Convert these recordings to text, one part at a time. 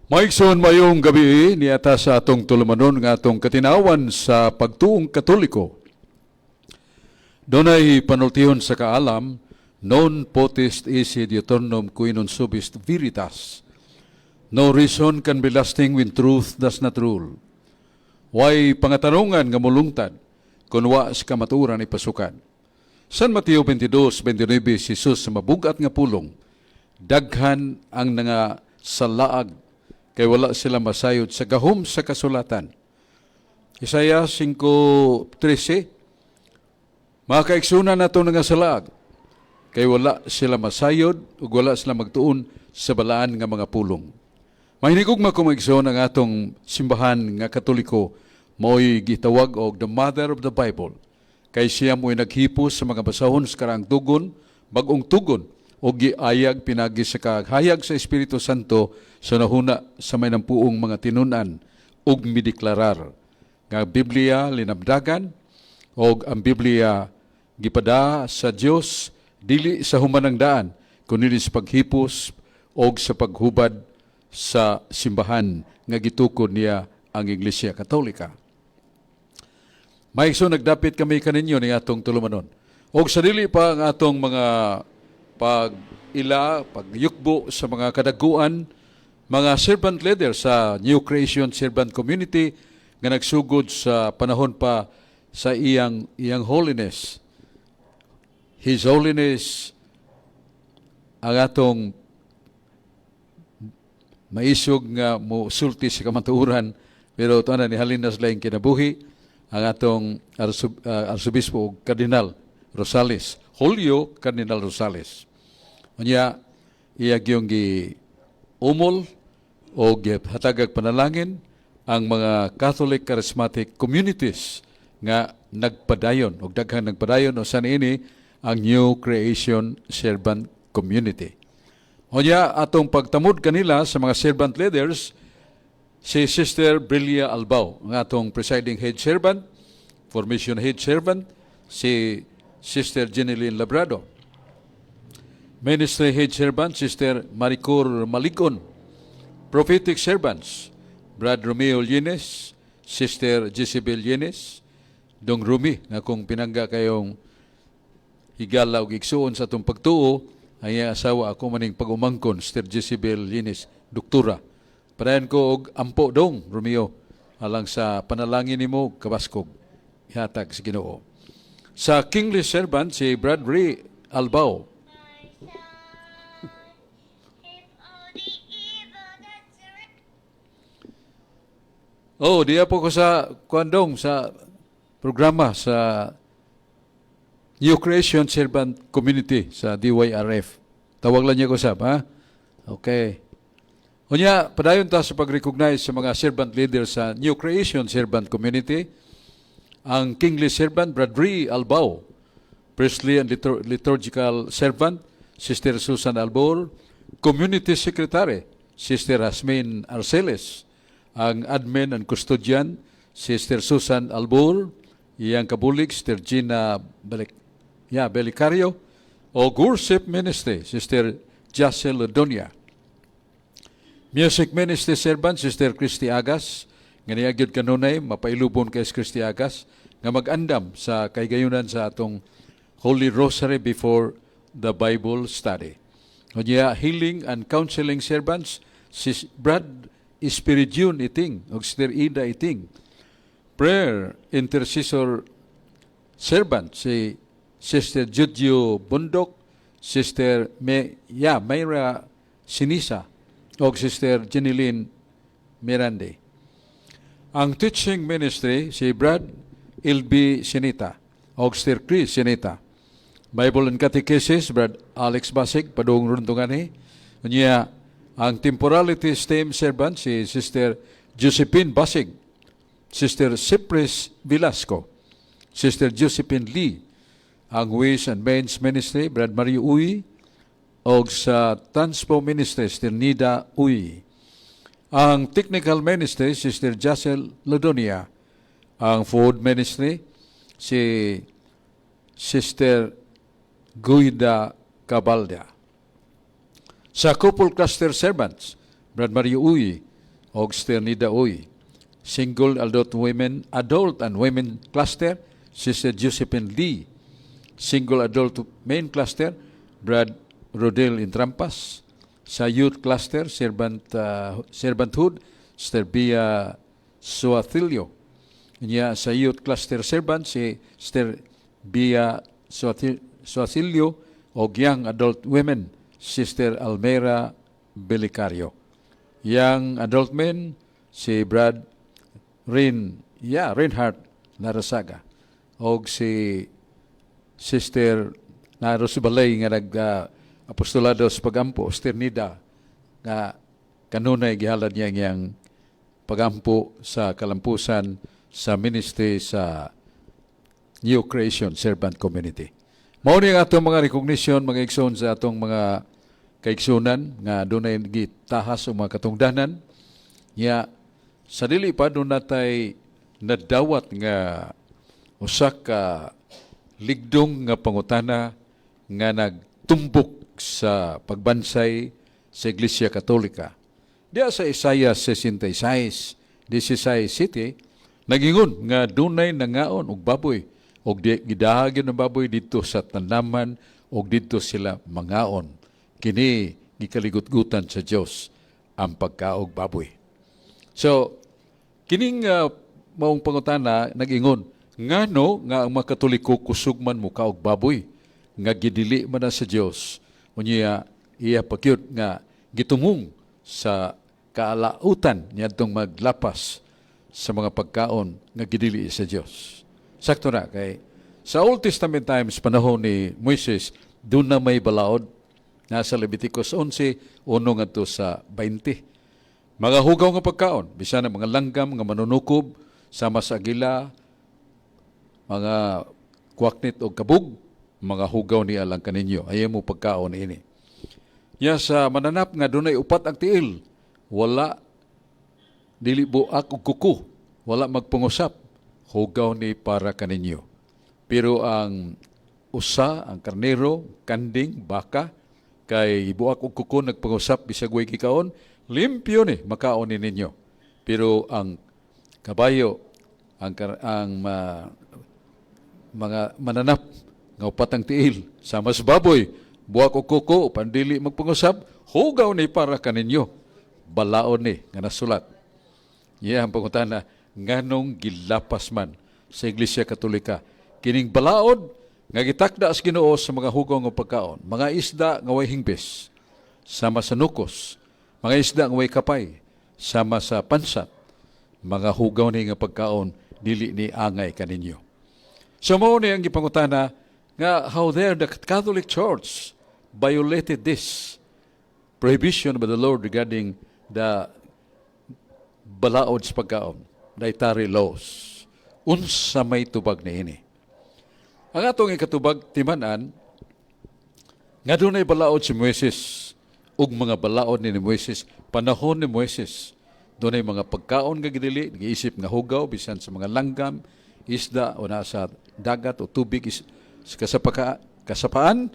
Maigsoon, maayong gabii, niata sa atong tulumanon nga atong katinawan sa pagtuong Katoliko. Dunay panultihon sa kaalam, "Non potest esse diuturnum qui non subest veritas." No reason can be lasting when truth does not rule. Way pangatanungan nga mulungtad kung wa sa kamatuoran ipasukad. San Mateo 22:29, si Jesus sa mabugat nga pulong, daghan ang nga salaag kay wala sila masayod sa gahom sa kasulatan. Isaiah 5:13, mga kaigsunan nato nga salaag, kay wala sila masayod ug wala sila magtuon sa balaan nga mga pulong. Mahinigugma ko, mga, ang atong simbahan nga Katoliko mao'y gitawag og the Mother of the Bible. Kay siya mo'y naghipos sa mga basahon sa Karaang Tugon, Bag-ong Tugon, o giayag pinagi sa kahayag sa Espiritu Santo sa nahuna sa may nampuong mga tinunan ug mideklarar nga Biblia linabdagan og ang Biblia gipada sa Dios dili sa humanang daan kundi sa paghipos og sa paghubad sa simbahan nga gitukod niya, ang Iglesia Katolika. Maigsoon, nagdapit kami kaninyo ni atong tulumanon. Og sa dili pa ang atong mga pag-ila, pagyukbo sa mga kadaguan, mga servant leader sa New Creation Servant Community nga nagsugod sa panahon pa sa iyang holiness. His Holiness ang atong maisog nga mo sulti sa kamatuoran, pero tuan ni halin na sila yung kinabuhi, ang atong Arsobispo ug Cardinal Rosales, Julio Cardinal Rosales. Unya iya gyung gi umol o hatagag panalangin ang mga Catholic Charismatic communities nga nagpadayon og daghang nagpadayon o sa niini ang New Creation Servant Community. Unya atong pagtamod kanila sa mga servant leaders, si Sister Brilia Albao, ang atong presiding head servant, formation head servant, si Sister Jeneline Labrado. Ministry head servant, Sister Maricor Maligon. Prophetic servants, Brad Romeo Llenes, Sister Jezebel Llenes, Dong Rumi, nga kung pinangga kayong higala og igsuon sa atong pagtuo, ang iyang asawa, ako maning pag-umangkon, Sister Jezebel Llenes, doktora. Padayon ko og ampo, Dong Romeo, alang sa panalangin nimo, kabaskog, ihatag sa Ginoo. Sa kingly servant, si Brad Ray Albao. My son, if all the evil that's around Oh, diya po ko sa kuandong sa programa sa New Creation Servant Community sa DYRF. Tawag lang niya ko sa, ha? Okay. Unya, padayon ta sa pag-recognize sa mga servant leaders sa New Creation Servant Community. Ang kingly servant, Brad Ray Albao. Priestly and liturgical servant, Sister Susan Albor. Community Secretary, Sister Hasmin Arceles. Ang admin and custodian, Sister Susan Albor. Iyang kabulig, Sister Gina Balik, yeah, Belicario. O worship ministry, Sister Jacel Ladonia. Music ministry servant, Sister Christy Agas, nga niya gyud kanunay, mapailubon kay Christy Agas, nga mag-andam sa kaygayunan sa atong Holy Rosary before the Bible study. Unya, healing and counseling servants, si Brad Espiridion Iting ug Sister Ida Iting. Prayer intercessor servant, si Sister Judyo Bundok, Sister Mayra Sinisa ug Sister Jeneline Mirande. Ang teaching ministry, si Brad Ilby Sinita ug Sister Chris Sinita. Bible and Catechesis, Brad Alex Basig, padung runtungan ni. Unya, ang temporality team servant, si Sister Josephine Basig, Sister Cypress Velasco, Sister Josephine Lee, ang Ways and Means Ministry, Brad Mario Uy, og sa Transpo Ministry, Sister Nida Uy. Ang Technical Ministry, Sister Jacel Ladonia. Ang Food Ministry, si Sister Guida Cabalda. Sa Couple Cluster Servants, Brad Mario Uy, og Sister Nida Uy. Single adult women, adult and women cluster, Sister Josephine Lee. Single adult main cluster, Brad Rodel Intrampas. Sa youth cluster, servanthood, Sister Bia Suathilio. Nya sa youth cluster servant, si Sister Bia Suathilio, o young adult women, Sister Almera Belicario. Young adult men, si Brad Reinhardt Narasaga. Og si Sister Naro si Balay nga nag apostolado sa pagampo, Sister Nida, nga kanunay gihalad niya ngiyang pagampo sa kalampusan sa ministry sa New Creation Servant Community. Mao ni ang atong mga recognition, mga igsoon, sa atong mga kaigsunan nga dunay gitahas o mga katungdanan. Ya sa dili pa duna tay nadawat nga usa ka ligdong nga pangutana nga nagtumbok sa pagbansay sa Iglesia Katolika. Diya sa Isaiah 66, 16 City, nagingon nga dunay nangaon og baboy og di, gidahagin ang baboy didto sa tanaman og didto sila mangaon. Kini gikaligutgutan sa Dios ang pagkaog baboy. So, kining maong pangutana nag-ingon, ngano nga ang mga Katoliko kusog man mo kaog baboy nga gidili man na sa Dios? Unya iya pagyud nga gitumong sa kaalautan niadtong maglapas sa mga pagkaon nga gidili sa Dios. Sakto na kay sa Old Testament times, panahon ni Moises, doon na may balaod. Nasa Leviticus 11, 1 ngadto sa 20. Mga hugaw nga pagkaon, bisan ang mga langgam nga manunukob, sama sa agila, mga kwaknit o kabug, mga hugaw ni alang kaninyo. Ayaw mo pagkaon ini. Ya sa mananap nga dunay upat ang tiil, wala dili buak og kuko, wala magpangusap, hugaw ni para kaninyo. Pero ang usa, ang karnero, kanding, baka, kay buak og kuko, nagpangusap, bisag way gikaon, limpyo ni, makaon ni ninyo. Pero ang kabayo, ang mga mananap nga upat ang tiil, sama sa baboy, buak og kuko, pandili magpangusap, hugaw ni para kaninyo. Balaod ni nga nasulat. Iya ang pangutana, nganong gilapas man sa Iglesia Katolika kining balaod nga gitakda sa Ginoo sa mga hugaw nga pagkaon, mga isda nga way hingbis, sama sa nukos, mga isda nga way kapay, sama sa pansat, mga hugaw ni nga pagkaon, dili ni angay kaninyo? So mao ni ang gipangutana nga how there the Catholic Church violated this prohibition by the Lord regarding the balaod sa pagkaon, dietary laws. Unsa may tubag niini? Ang atong ikatubag timan-an nga dunay balaod si Moises ug mga balaod ni Moises, panahon ni Moises, dunay mga pagkaon nga gidili, giisip nga hugaw, bisan sa mga langgam, isda o nasa dagat o tubig sa kasapaan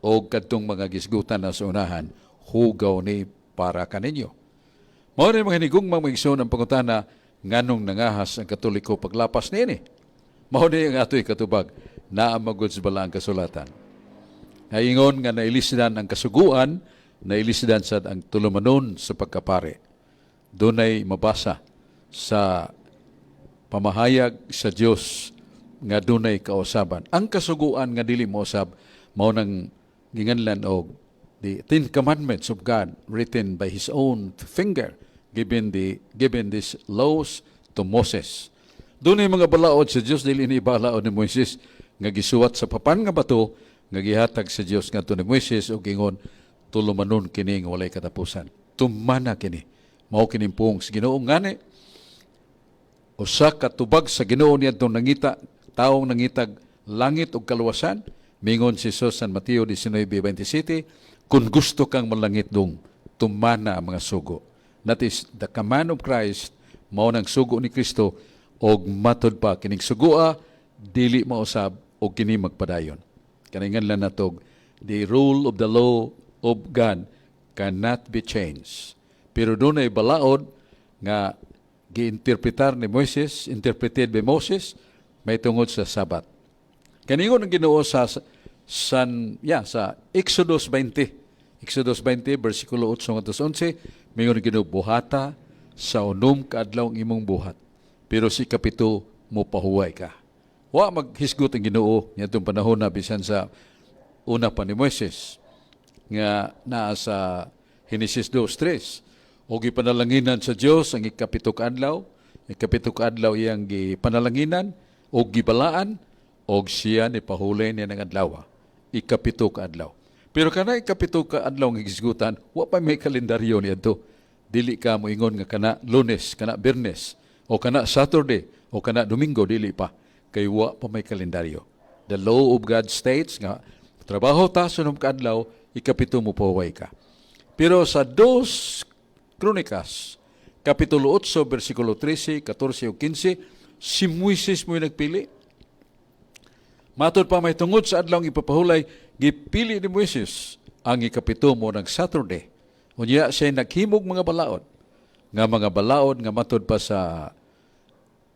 o kadtong mga gisgutan na sa unahan, hugaw ni para kaninyo. Mao rin mga hinigugma, mga igsoon, ang pangutana, nganong nangahas ang Katoliko paglapas niini? Mao ni ang atoy katubag na magud sa balaang kasulatan. Ingon nga nailisdan ang kasuguan, nailisdan sad ang tulumanon sa pagkapare. Dunay mabasa sa pamahayag sa Dios nga dunay kausaban. Ang kasuguan nga dili mousab mao nang ginganlan og the Ten Commandments of God, written by His own finger, given these laws to Moses. Dunay mga balaod sa Dios, dili ni balaod ni Moises, nga gisuwat sa papan nga bato nga gihatag sa Dios ngadto ni Moises ug ingon, "Tulumanon kini nga walay katapusan. Tumana kini." Mao kining puong sa Ginoo. Ngani usa ka tubag sa Ginoo niadtong nangita, taong nangitag langit ug kaluwasan, mingon si Jesus San Mateo 19:27, "Kung gusto kang malangit dong, tumana ang mga sugo." That is the command of Christ, mao nang sugo ni Kristo, og matod pa kining sugoa dili mausab og kini magpadayon. Kaningan lang natog the rule of the law of God cannot be changed. Pero dunay balaod. Nga giinterpretar ni Moises, interpreted by Moses, may tungod sa Sabat. Kaningon ang Ginoo sa San yeah, sa Exodus 20. Exodus 20 bersikulo 8 ngadto sa 11, mingon ang Ginoo, "Buhata sa 6 ka adlaw ang imong buhat. Pero si kapito mo pahuway ka." Wa maghisgot ang Ginoo niadtong panahon na bisan sa una pa ni Moises nga naa sa Genesis 2:3 o gipanalanginan sa Dios ang ikapito ka adlaw, ikapito ka adlaw iyang gipanalanginan o gibalaan og siya ni pahulay niya ng adlaw, ikapito ka adlaw. Pero kana ikapito ka adlaw nga gisgutan, wa pa may kalendaryo niadto. Dili ka moingon nga kana Lunes, kana Biyernes o kana Saturday o kana Domingo, dili pa kay wa pa may kalendaryo. The law of God states nga trabaho ta sa 6 ka adlaw, ikapito mo pahuway ka. Pero sa Dos Kronikas, Kapitulo 8, versikulo 13, 14 ug 15, si Moises mo'y nagpili. Matod pa may tungod sa adlaw ipapahulay, gipili ni Moises ang ikapito mo ng Saturday. Unya siya naghimog mga balaod. Nga mga balaod nga matod pa sa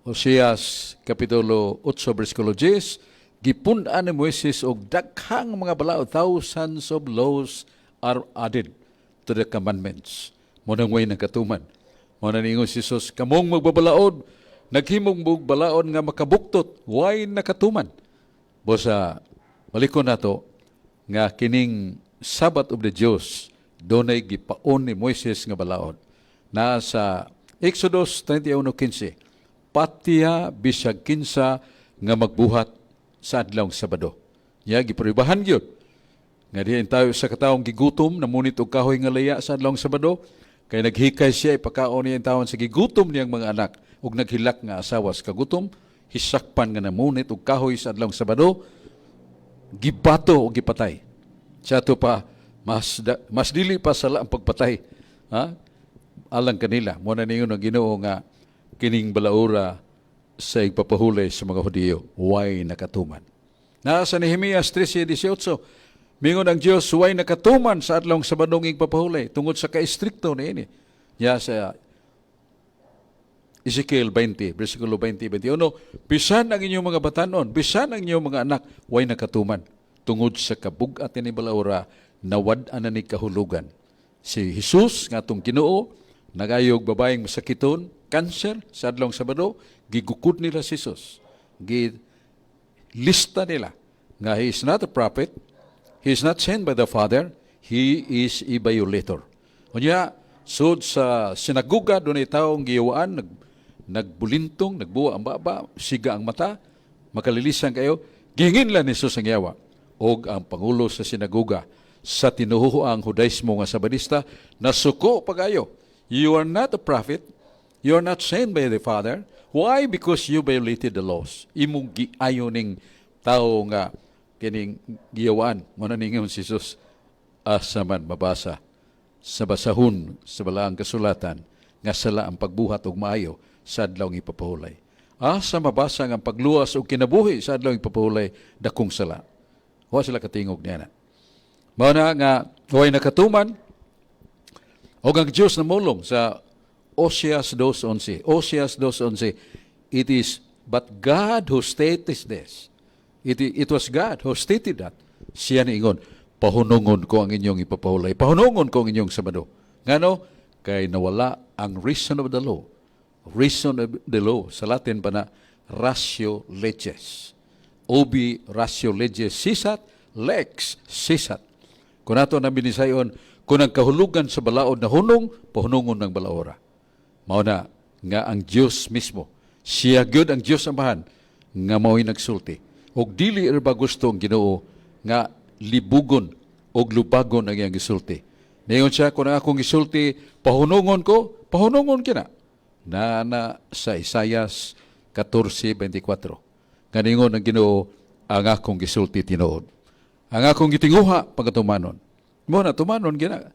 Oseas Kapitulo 8 versikulo 10, gipun-an ni Moises og daghang mga balaod, thousands of laws are added to the commandments. Mo nang way nagkatuman. Mo na ningon si Jesus, "Kamong magbabalaod, naghimog mog balaod nga makabuktot, way nakatuman." Bosa, balikon nato nga kining Sabbath of the Jews, dunay gipaon ni Moises nga balaod. Na sa Exodus 31:15, "Patiya bisag kinsa nga magbuhat sa adlawng Sabado." Ya giprohibahan gyud. Nga diyan tayo sa katawong gigutom, namunit og kahoy nga laya sa adlawng Sabado, kay naghikay siya ipakaon niya tawon sa gigutom niyang mga anak ug naghilak nga asawa sa kagutom, hisakpan nga namunit og kahoy sa adlawng Sabado, gibato o gipatay. Siya to pa mas dili pa sala ang pagpatay. Ha? Alang kanila, mo na ningon ang Ginoo nga kining balaura sa igpapahulay sa mga Hudiyo, way nakatuman. Na sa Nehemias 13:18, mingon ang Dios, way nakatuman sa adlawng Sabadong igpapahulay tungod sa kaestrikto niini. Ya sa Ezekiel 20, versikulo 20, 21, bisan ang inyong mga batanon, bisan ang inyong mga anak, way nakatuman. Tungod sa kabugat ni balaura, nawad-an na ni kahulugan. Si Jesus, nga atong Ginoo, nagayog babaeng masakiton, cancer, sa adlawng Sabado, gigukod nila si Jesus. Gi lista nila nga he is not a prophet, he is not sent by the Father, he is a violator. Unya, sud sa sinaguga, doon ay taong giyawaan, nagbulintong, nagbuwa ang baba, siga ang mata, makalilisan kayo, gihingin lang ni Jesus ang yawa. Og ang pangulo sa sinaguga, sa tinuhuang Hudaismo nga Sabadista, nasuko pagayo. "You are not a prophet, you are not sent by the Father. Why? Because you violated the laws." Imong giayo ning tao nga kining giyawaan. Mo na ningon si Jesus, "Asa man mabasa sa basahon sa balaang kasulatan nga sala ang pagbuhat og maayo sa adlawng ipapahulay? Asa mabasa nga ang pagluwas og kinabuhi sa adlawng ipapahulay dakong sala?" Wa sila katingog niya na. Mao na nga way nakatuman og ang Dios namulong sa Oseas 2:11. Oseas 2:11, "It is but God who stated this." It was God who stated that. Siya niingon, "Pahunungon ko ang inyong ipapahulay. Pahunungon ko ang inyong Sabado." Ngano? Kay nawala ang reason of the law. Reason of the law. Sa Latin pa na, ratio legis. Ubi ratio legis cessat, lex cessat. Kung ato na binisayon, kung ang kahulugan sa balaod na hunong, pahunungon ng balaora. Mao na nga ang Dios mismo, siya gyud ang Dios Amahan nga mao'y nagsulti. Og dili ba gusto ang Ginoo nga libugon og lubagon ang iyang gisulti? Ningon siya, "Kung ang akong gisulti, pahunungon ko, pahunungon kina." Na na sa Isayas 14:24. Nga ningon ang Ginoo, "Ang akong gisulti tinuod. Ang akong gitinguha pagkatumanon." Mo na tumanon gina.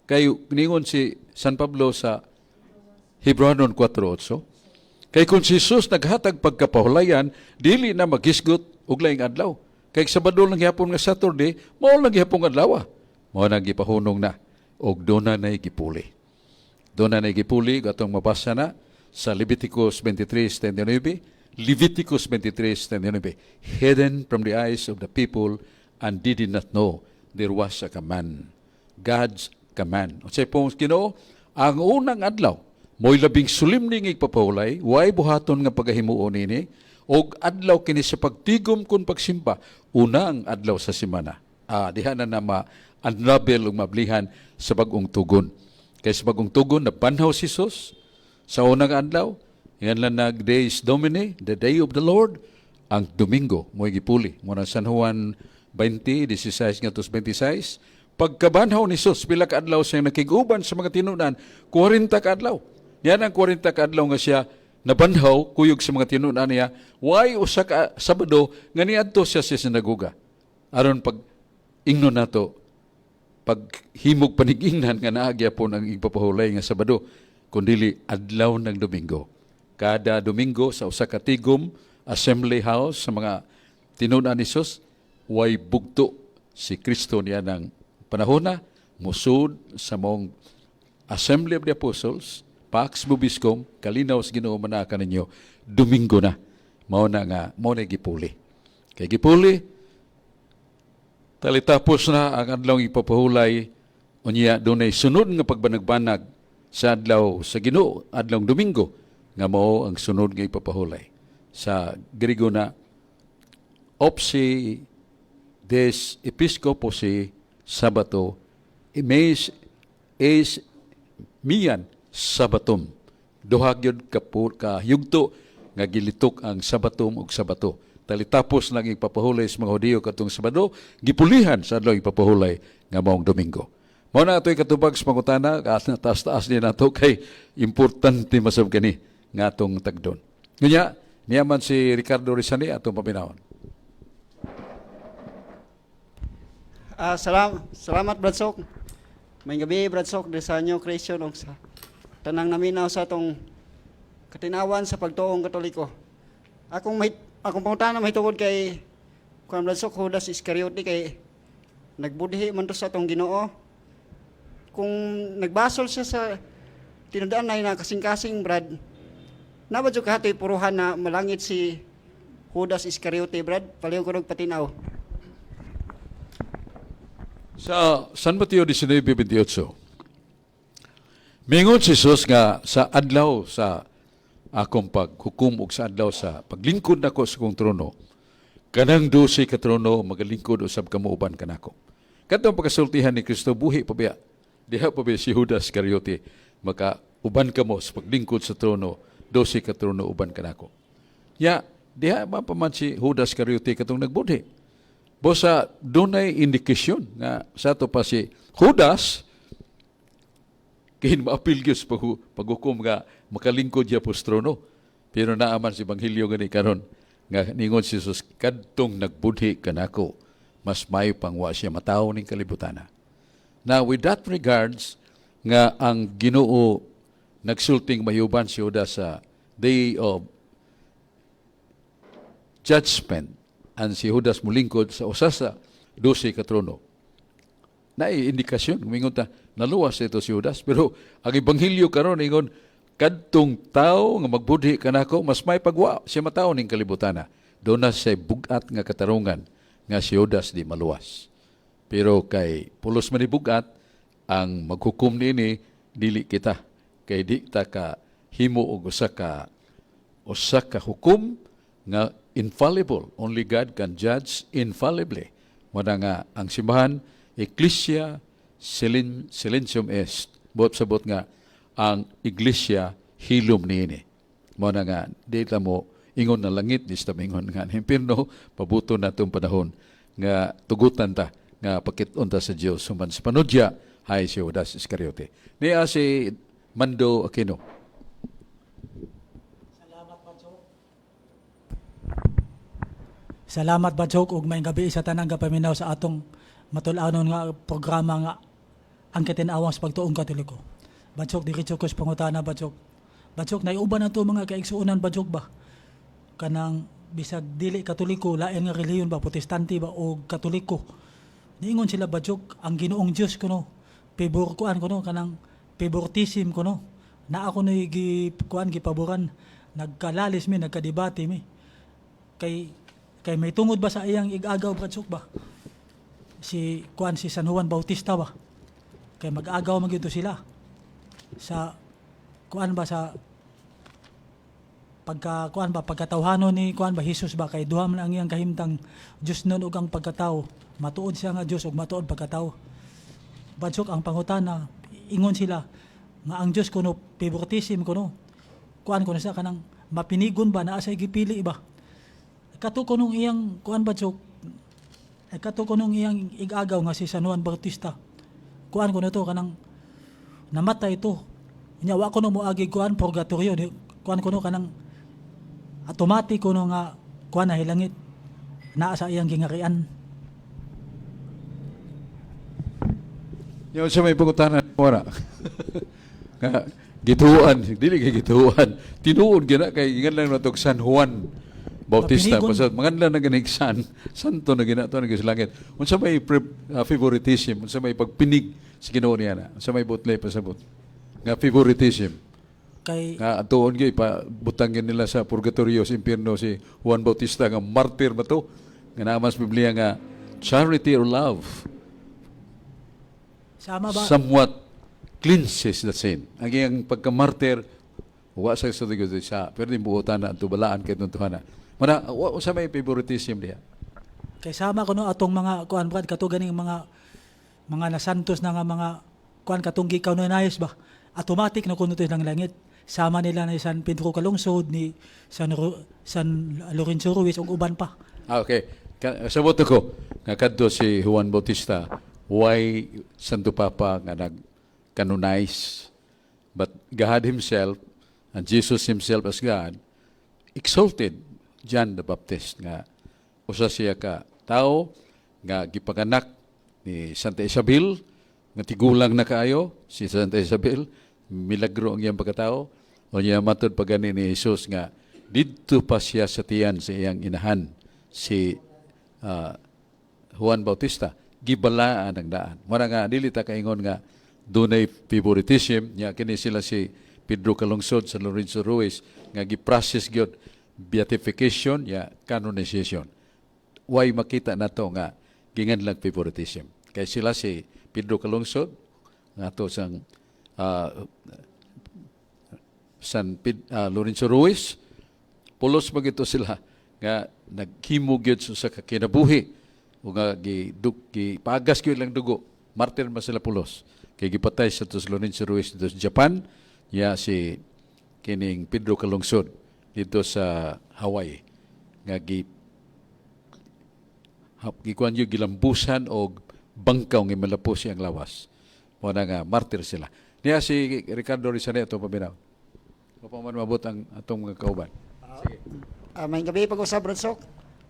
Kay ningon si San Pablo sa Hebreohanon 4:8, kay kung si Jesus naghatag pagkapahulayan, dili na maghisgot og laing adlaw. Kay Sabado lang gihapon nga Saturday, mao lang gihapon adlaw. Mao na gipahunong na og doon na gipuli. Doon na gipuli atong mabasa na sa Leviticus 23:39. Leviticus 23:39. Hidden from the eyes of the people, and they did not know there was a command. God's command. Unsay pong Ginoo, ang unang adlaw, mo'y labing solemne nga igpapahulay, way buhaton nga pagahimuon nini, og adlaw kini sa pagtigom kun pagsimba, unang adlaw sa semana. Diha na na ma-unravel ug mablihan sa Bagong Tugon. Kay sa Bagong Tugon, nabanhaw si Jesus sa unang adlaw, yan lang nag Dies Domini, the day of the Lord, ang Domingo, mo'y gipuli. Muna San Juan 20:16 ngadto 26. Pagkabanhaw ni Jesus, pila ka adlaw siya nakig-uban sa mga tinunan? 40 ka adlaw. Yan ang 40 ka adlaw nga siya nabanhaw kuyog sa mga tinunan niya, way usa ka Sabado nga niadto siya sa sinagoga. Aron pag ingnon nato, pag himog panigingnan nga naa gyapon ang igpapahulay nga Sabado, kundili adlaw ng Domingo. Kada Domingo sa usa ka tigom assembly house sa mga tinunan ni Jesus, way bugto si Kristo niya ng panahona musud sa mong Assembly of the Apostles, Pax vobiscum, kalinaw sa Ginoo manaa kaninyo, Domingo na. Mao na nga, mao na gipuli. Kay gipuli, talitapos na ang adlaw ipapahulay, unya dunay sunod nga pagbanag-banag sa adlaw sa Ginoo, adlaw Domingo, nga mao ang sunod nga ipapahulay. Sa Griego na opsi des episcoposi sabato mes es mian sabatum. Duha gyud ka ka yugto nga gilitok ang sabatum ug Sabato. Talitapos lang ipapahulay sa mga Hudiyo katong Sabado, gipulihan sa adlaw ipapahulay nga maong Domingo. Mao na ato'y katubag sa pangutana, taas-taas ni nato kay importante masab kani nga atong tagdon. Ngunya, niya man si Ricardo Rizani atong paminawon. Salamat, Brad Sok. May gabi, Brad Sok, diri sa New Creation ug sa tanang naminaw sa atong katinawan sa pagtuong Katoliko. Akong pangutana mahitungod kay kuan, Brad Sok, Judas Iscariote, kay nagbudhi man to sa atong Ginoo. Kung nagbasol siya sa tinudaan na kasing-kasing, Brad, naa ba jud kahatoy puruhan na malangit si Judas Iscariote, Brad? Palihog ko patinaw. Sa San Mateo 19:28, mingon si Jesus nga sa adlaw sa akong paghukom ug sa adlaw sa paglingkod nako sa akong trono, kanang 12 ka trono magalingkod usab kamo uban kanako. Kadtong pagkasultihan ni Kristo, buhi pa biya? Diha pa biya si Judas Iscariote maka uban kamo sa paglingkod sa trono, 12 ka trono uban kanako? Ya, diha ba pa man si Judas Iscariote katong nagbudhi? Bosa dunay indikasyon nga sa ato pa si Judas kay maapil gyud sa paghukom nga makalingkod siya sa trono. Pero naaman si Ebanghelyo gani karon nga ningon si Jesus, kadtong nagbudhi kanako, mas mayo pang wa siya matawo ning kalibutana. Now, with that regards nga ang Ginoo nagsulting mayuban si Judas sa day of judgment, ang si Judas mulingkod sa usa sa 12 ka trono. Naay indikasyon, mingon ta, naluwas ito si Judas. Pero ang Ebanghelyo karon ingon, kadtong tao nga magbudhi kanako, mas may pagwa siya matawo ning kalibutana. Doon na siya bugat nga katarungan nga si Judas di maluwas. Pero kay pulos man ni bugat, ang maghukom niini dili kita. Kay di ta ka himo og usa ka hukom nga infallible. Only God can judge infallibly. Muna nga ang simbahan, Ecclesia silentium est. Buot sabot nga ang iglesia hilom niini. Muna nga di ta mo ingon na langit, di ta ingon nga impierno, pabuto na itong panahon nga tugutan ta nga pakit-on ta sa Dios human sa panudya hay si Judas Iscariote. Niya si Mando Aquino. Salamat, Badsok. Salamat, Badsok, ug maayong gabi sa tanang gapaminaw sa atong matul-anon nga programa nga ang katinawan sa pagtuong Katoliko. Badsok, diretso ko sa pangutana, Badsok. Badsok, naiuban na to mga kaigsuonan, Badsok ba? Kanang bisag dili Katoliko, lain nga relihiyon ba, Protestante ba o Katoliko. Niingon sila, Badsok, ang Ginoong Dios kuno, favor kuan kuno, kanang favoritism kuno. Na ako na gi kuan, gipaboran, nagkalalis mi, nagkadebate mi. Kay kay may tungod ba sa iyang igagaw, Brad Sok ba? Si kuan, si San Juan Bautista ba? Kay mag-agaw man gyud to sila sa kuan ba, sa pagka kuan ba, pagkatawhanon ni kuan ba, Jesus ba, kay duha man ang iyang kahimtang, Dios nun ug ang pagkatao. Matuod siya nga Dios ug matuod pagkatao. Badsok, ang pangutana, ingon sila nga ang Dios kuno favoritism kuno, kuan kuno sa kanang mapinigon ba, naa say gipili ba kato kunong iyang kuan, Badsok, ay kato kunong iyang igagaw nga si San Juan Bautista, kuan kuno to kanang namatay to nya wa kuno moagi kuan, purgatorio kuan kuno, kanang automatic kuno nga kuan na hilangit, naa sa iyang gingarian. Yung sa may pangutana mo na nga gituan, dili kay gituan. Tinuod gina kay ingan lang natog San Juan Bautista. Mapinigon. Basta manganlan na ganig santo na gina to sa langit. Unsa may favoritism, unsa may pagpinig sa Ginoo niya na? Unsa may butle pasabot? Nga favoritism. Kay Nga atuon gyud pa butangin nila sa purgatorio, sa impierno si Juan Bautista nga martir ba to? Nga naa man sa Biblia nga charity or love sama ba somewhat cleanses the sin. Ang iyang pagkamartir, wa sa Dios sa pero di buotan na tubalaan kay tuntuhana. Mana wa sa may favoritism diha. Kay sama kuno atong mga kuan, Brad, kato ganing mga nasantos na nga mga kuan katong gikanonayos ba, automatic na kuno to ng langit, sama nila ni San Pedro Calungsod, ni San Lorenzo Ruiz ug uban pa. Ah, okay. Sabot ko nga kadto si Juan Bautista why Santo Papa nga nag canonize, but God himself and Jesus himself as God exalted John the Baptist nga usa siya ka tao nga gipanganak ni Santa Isabel nga tigulang na kaayo si Santa Isabel. Milagro ang iyang pagkatao o niya. Matod pa gani ni Jesus nga didto pa siya sa tiyan sa iyang inahan, si Juan Bautista gibalaan ang daan. Mura nga dili ta kaingon nga dunay favoritism nya kini sila si Pedro Calungsod, sa Lorenzo Ruiz nga gi-process gyud beatification ya canonization. Why makita nato nga ginganlag favoritism kay sila si Pedro Calungsod nga ato sang San Lorenzo Ruiz, pulos magito sila nga naghimo gyud sa kinabuhi o nga gi gipagas gyud lang dugo. Martir man sila pulos kay gipatay sa to si Lorenzo Ruiz dito sa Japan ya si kining Pedro Calungsod dito sa Hawaii nga gi gikuan yung gilambusan og bangkaw nga malapos siyang lawas. Mo na nga martir sila. Niya si Ricardo Rizal ato paminaw. Wa man mabot ang atong mga kauban. Ah, may gabi pag-usab, Brad Sok.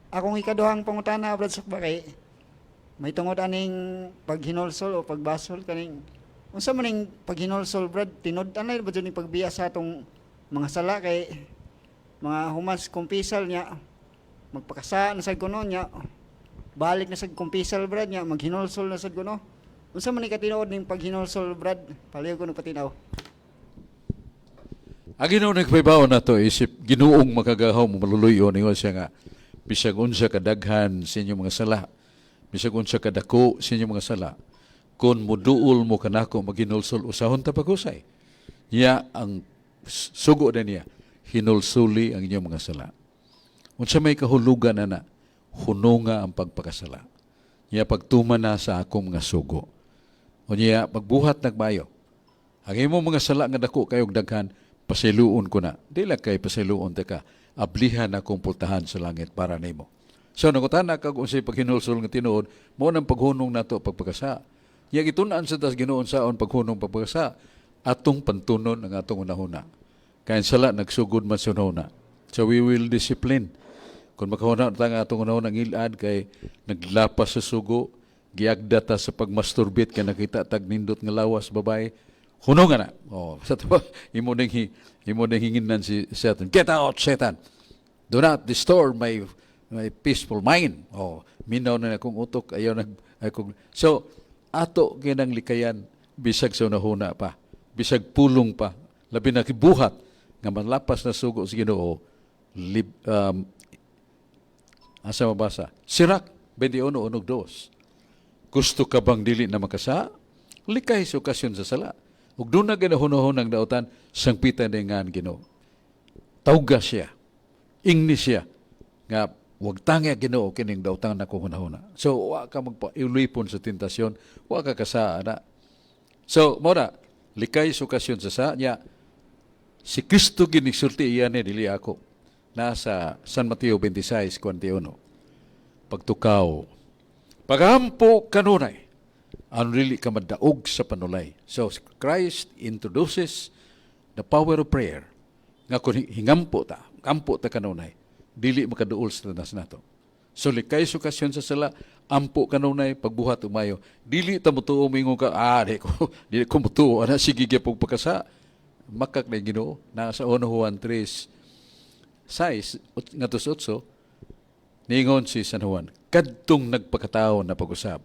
Akong ikaduhang pangutana, Brad Sok ba, kay may tungod aning paghinulsol o pagbasol, kaning unsa man ning paghinulsol, Brad? Tinud-anay ba jud ning pagbiya sa atong mga sala? Kay mga humas kumpisal niya magpakasa na sad kuno, niya balik na sad kumpisal, Brad, niya maghinulsol na sad kuno. Unsa man ni katinuod ning paghinulsol, Brad? Palihog ko patinaw. Ang Ginoo nagpahibaw na to isip Ginoong makagagahom maluluyo, ningon siya nga bisag unsa kadaghan sa inyong mga sala, bisag unsa kadako sa inyong mga sala, kung muduol mo kanako maghinulsol, usahon ta pag-usay. Niya ang sugo na niya, hinulsuli ang inyong mga sala. Unsa may kahulugan ana? Hununga ang pagpakasala. Niya pagtuman na sa akong mga sugo. O niya pagbuhat nagbayo. Ang imong mga sala nga dako kayog daghan, pasiluon ko na. Di lang kay pasiluon ta ka, ablihan akong pultahan sa langit para nimo. So nangutana kag unsay paghinulsol nga tinuod, mao nang paghunong nato pagpakasa. Nya gitun-an sa tas Ginoo saon paghunong pagpakasa, atong pantunon ang atong hunahuna. Kay ang sala nagsugod man sa hunahuna. So we will discipline. Kung makahuna ta nga atong hunahuna ang ilad kay naglapas sa sugo, giagda ta sa pagmasturbate kay nakita tag nindot nga lawas babae, hunong na. Oh, sa to imo ning hinginan si Satan. "Get out, Satan. Do not disturb my peaceful mind." Oh, minaw na akong utok, ayaw nag akong. So ato kinang likayan bisag sa hunahuna pa, bisag pulong pa. Labi na gibuhat nga malapas na sugo sa Ginoo asa mabasa? Sirach 21:1-2. Gusto ka bang dili na makasa? Likay sa okasyon sa sala. Ug doon na ginahunahon ang dautan, sangpitan na nga ang Ginoo. Tawga siya. Ingni siya. Nga, wag tangi ang Ginoo kining dautan na kong hunahuna. So, wa ka magpaulipon sa tentasyon, wa ka kasaa na. So, mao na, likay sa okasyon sa sa, niya, si Kristo giniksulti iya ni dili ako. Nasa San Mateo 26:41. Pagtukaw, pagampo kanunay, ano dili ka madaog sa panulay. So, Christ introduces the power of prayer. Nga kung hingampo ta, ampo ta kanunay, dili makaduol sa tanas nato. So, likay sa okasyon sa sala, ampo kanunay, pagbuhat umayo. Dili ta motuo mingon ka, ah, di ko motuo, ana, sige gyapon pagkasa. Makak na Ginoo, nasa 1 Juan 3, 6, ngadto sa 8, niingon si San Juan, kadtong nagpakatao na pag-usab,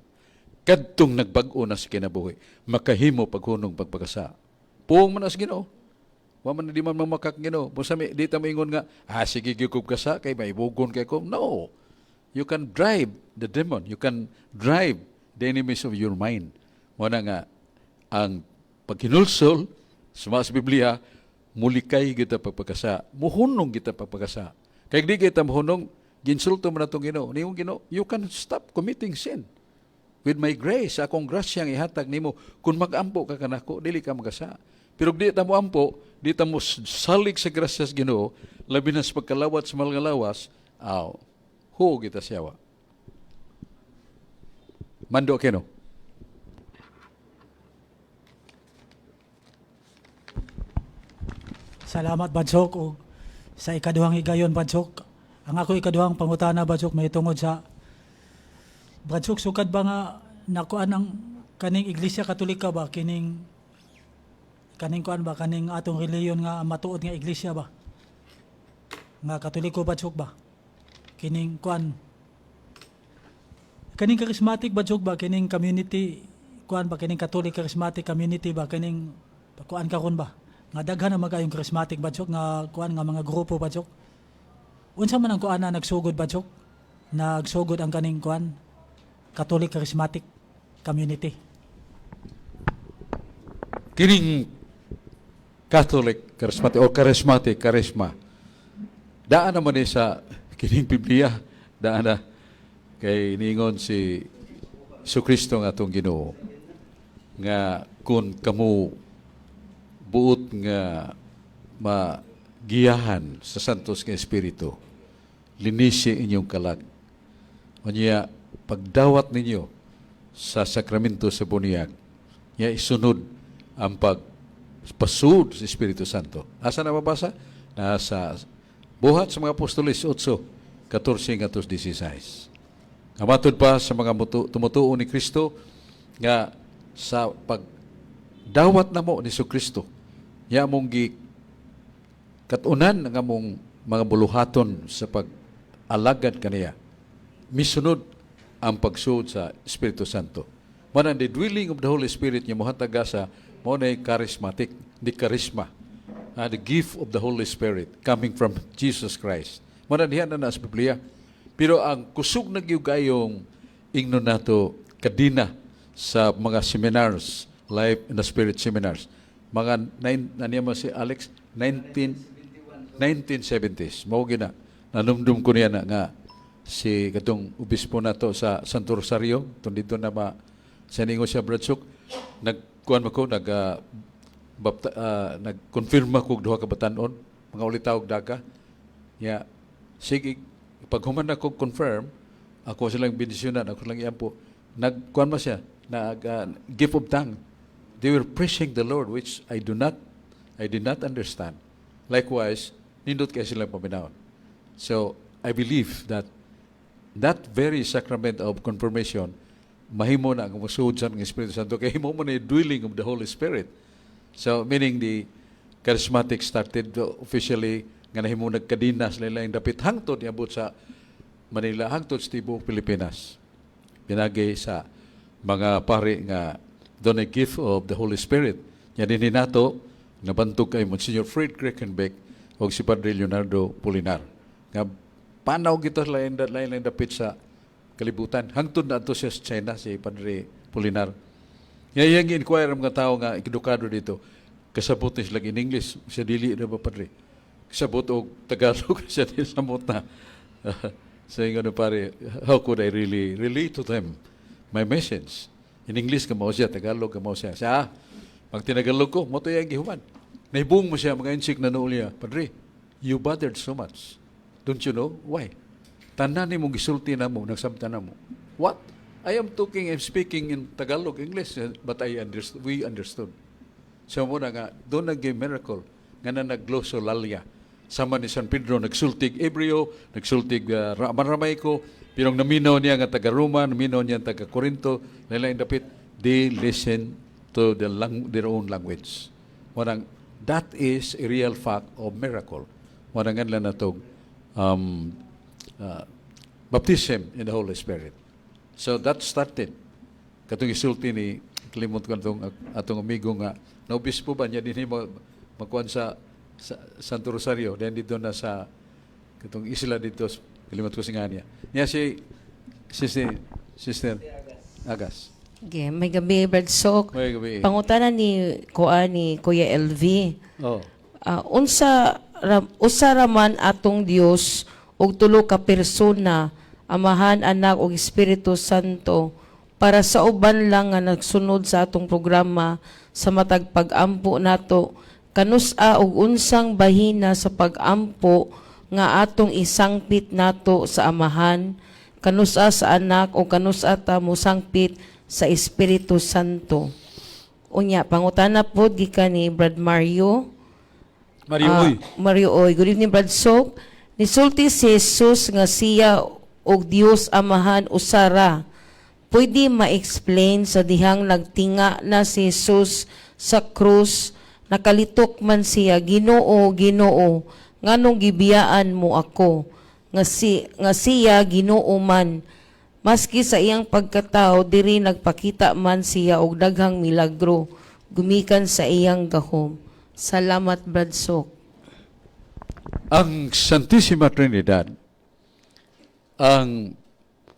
kadtong nagbag-o na sa kinabuhi, makahimo paghunong pagpakasa. Puong man as Ginoo. Wa man di man mamakak Ginoo. Busa mi di ta moingon nga, ah, sige gyud kog kasa kay maibugon kay ko. No. You can drive the demon. You can drive the enemies of your mind. Mao na nga ang paghinulsol sa sa Biblia, mulikay kita pagpakasa, muhunong kita pagpakasa. Kay di kita muhunong, ginsulto man atong Ginoo. Niyong Ginoo, you can stop committing sin. With my grace, akong grasya ang ihatag nimo, kung mag-ampo ka kanako, dili ka magasa. Pero di ta mo ampo, di ta mo salig sa grasya sa Ginoo, labi na sa pagkalawat sa mga lawas, aw, huo kita siyawa. Mando keno. Salamat, Badsok, ug sa ikaduhang higayon, Badsok. Ang ako ikaduhang pangutana, Badsok, may tungod sa Badsok, sukad ba nga nakuan ang kaning Iglesia Katolika ba, kining kaning kuan ba, kaning atong reliyon nga matuod nga iglesia ba nga Katoliko, Badsok ba, kining kuan, kaning charismatic, Badsok ba, kining community kuan ba, kining Catholic Charismatic Community ba, kining kuan karon ba nga daghan na magayong charismatic, Badsok, nga kuan nga mga grupo, Badsok? Unsa man ang kuan na nagsugod, Badsok, nagsugod ang kaning kuan Catholic Charismatic Community? Kining Catholic Charismatic o Charismatic Charisma. Daan naman ni sa kining Biblia, daan na kay ningon si Kristo nga atong Ginoo nga kung kamo buot nga magiyahan sa Santos nga Espiritu, linisi inyong kalag. Unya, pagdawat ninyo sa sakramento sa buniyag, nya isunod ang pagpasud sa Espiritu Santo. Asa na mabasa? Nasa Buhat sa mga Apostoles 8, 14 ngadto 16. Nga matud pa sa mga tumutuo ni Kristo nga sa pagdawat namo ni Kristo, nya mong gi katunan nga mong mga buluhaton sa pag-alagad kaniya, misunod ang pagsuod sa Espiritu Santo. Mao the dwelling of the Holy Spirit nga mohatag sa mao na charismatic, the charisma, the gift of the Holy Spirit coming from Jesus Christ. Mao na diha na na sa Biblia. Pero ang kusog na gyud kayong ingnon nato kadina sa mga seminars, Life in the Spirit seminars. Mga nine, na mo si Alex, 19 1970s. Mao gina. Nanumdum ko niya na nga si katong obispo nato sa Santo Rosario, tong dito na ma sa ningo siya Bradsok, nagkuan man ko nag nag-confirm ako og duha ka batan-on, mga ulitaw og daga. Ya, sige, pag human ako confirm, ako silang bendisyonan, ako silang iampo. Nagkuan man siya, nag gift of tongue. They were praising the Lord, which I did not understand. Likewise, nindot kay silang paminawon. So, I believe that that very sacrament of confirmation, mahimo na ang musuod sa ng Espiritu Santo, kay himo mo na yung dwelling of the Holy Spirit. So, meaning the charismatic started officially nga nahimo nagkadina sa lain dapit hangtod niabot sa Manila, hangtod sa tibuok Pilipinas. Pinagi sa mga pari nga doon gift of the Holy Spirit. Nya dinhi nato Nabantog kay Monsignor Fred Krickenbeck o si Padre Leonardo Polinar. Nga panaw kita lain lain lain dapit sa kalibutan. Hangtod na ato siya sa China, si Padre Polinar. Nga iyang gi-inquire ang mga tao nga edukado dito. Kasabot ni sila in English. Siya dili na ba, Padre? Kasabot og Tagalog, siya dili samot na. Saying ano, pare, how could I really relate to them my message? In English kamo siya, Tagalog kamo siya. Siya, pag tinagalog ko, mo to yung gihuman. Naibong mo siya, mga insik na nool niya, "Padre, you bothered so much. Don't you know why? Tanan ni mong gisulti na mo, nagsabta na mo." "What? I am talking, I'm speaking in Tagalog, English, but I understood, we understood." So mo na nga, doon nag miracle, nga na nagglosolalia. Sama ni San Pedro, nagsultig Hebreo, nagsultig Ramaramay-ko, pero ang naminaw niya nga taga Roma, naminaw niya taga Corinto, lain dapit, they listen to their own language. Warang, that is a real fact of miracle. Warang nga na to, baptism in the Holy Spirit. So that started. Katong isulti ni kalimot ko atong atong amigo nga naobispo ba niya dinhi magkuan sa Santo Rosario, then dito na sa katong isla dito, kalimot ko si nga niya. Niya si Sister Sister Agas. Okay, maayong gabi, Brad Sok. Maayong gabi. Pangutana ni kuan ni Kuya LV. Oh. Unsa usa ra man atong Dios ug tulo ka persona, Amahan, Anak ug Espiritu Santo? Para sa uban lang nga nagsunod sa atong programa, sa matag pag-ampo nato, kanus-a ug unsang bahina sa pag-ampo nga atong isangpit nato sa Amahan, kanus-a sa Anak o kanus-a ta mosangpit sa Espiritu Santo? Unya, pangutana pod gikan ni Brad Mario. Mario Ah, Uy. Mario Oy. Good evening, Brad Sok. Nisulti si Jesus nga siya og Dios Amahan usara. Pwede ma-explain sa dihang nagtinga na si Jesus sa krus, nakalitok man siya, "Ginoo, Ginoo, nganong gibiyaan mo ako?" Nga siya Ginoo man. Maski sa iyang pagkatao, diri nagpakita man siya og daghang milagro gumikan sa iyang gahom. Salamat, Brad Sok. Ang Santissima Trinidad, ang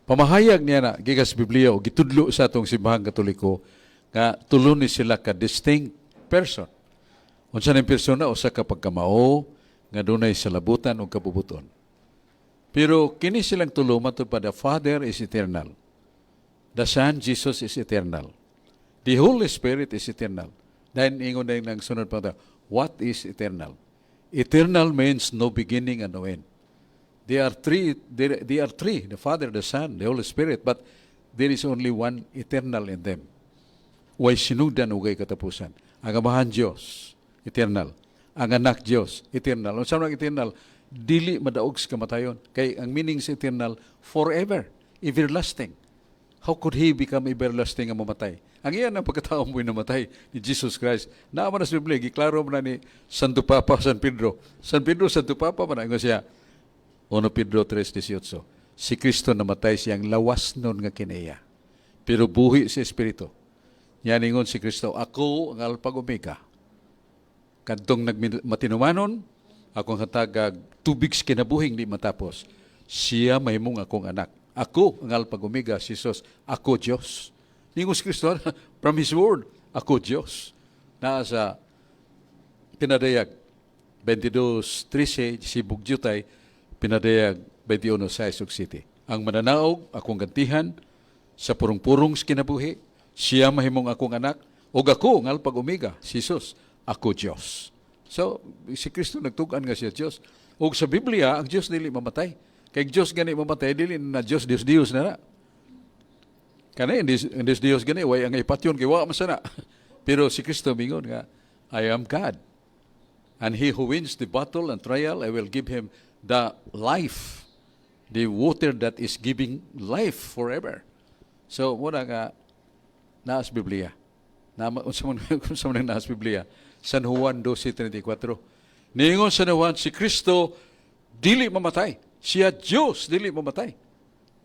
pamahayag niya na gikas Biblia o gitudlo sa atong Simbahang Katoliko nga tulo ni sila ka distinct person. Unsa ning persona? Usa ka pagkamao nga dunay salabutan o kabubuton. Pero kini silang tulo, matud pa, the Father is eternal. The Son, Jesus, is eternal. The Holy Spirit is eternal. Then ingon din ang sunod pa, what is eternal? Eternal means no beginning and no end. They are three, they are three, the Father, the Son, the Holy Spirit, but there is only one eternal in them. Way sinugdan ug way katapusan. Ang Amahan Dios, eternal. Ang Anak Dios, eternal. Unsa man ang eternal? Dili madaog sa kamatayon. Kay ang meaning sa eternal, forever, everlasting. How could he become everlasting nga mamatay? Ang iyan ang pagkatao mo'y namatay ni Jesus Christ. Naa man na sa Biblia, giklaro man na ni Santo Papa San Pedro. San Pedro, Santo Papa man na siya. 1 Pedro 3:18. Si Kristo namatay siyang lawas nun nga kinaiya. Pero buhi si Espiritu. Yan ingon si Kristo, "Ako ang Alpha ug Omega. Kadtong nagmatinumanon, akong hatagag tubig sa kinabuhing di matapos. Siya mahimong akong anak. Ako ang Alpha ug Omega, si Jesus, ako Diyos." Ningon si Kristo, from His word, "Ako Diyos." Naa sa Pinadayag 22:13, sibug jutay, Pinadayag 21:6 ug 7. Ang mananaog, akong gantihan, sa purong-purong sa kinabuhi, siya mahimong akong anak, ug ako ang Alpha ug Omega, si Jesus, ako Diyos. So, si Kristo nagtug-an nga siya Diyos. Ug sa Biblia, ang Diyos dili mamatay. Kay Diyos gani mamatay, dili na Diyos, Diyos, Diyos na na. Kani, hindi, hindi Diyos gani, way ang ipatyon, kay wa man sana. Pero si Kristo mingon nga, "I am God. And he who wins the battle and trial, I will give him the life, the water that is giving life forever." So, muna nga, naas Biblia. Na, unsa man naas Biblia? San Juan 12:34. Niingon sa Juan, si Kristo dili mamatay. Siya Diyos, dili mamatay.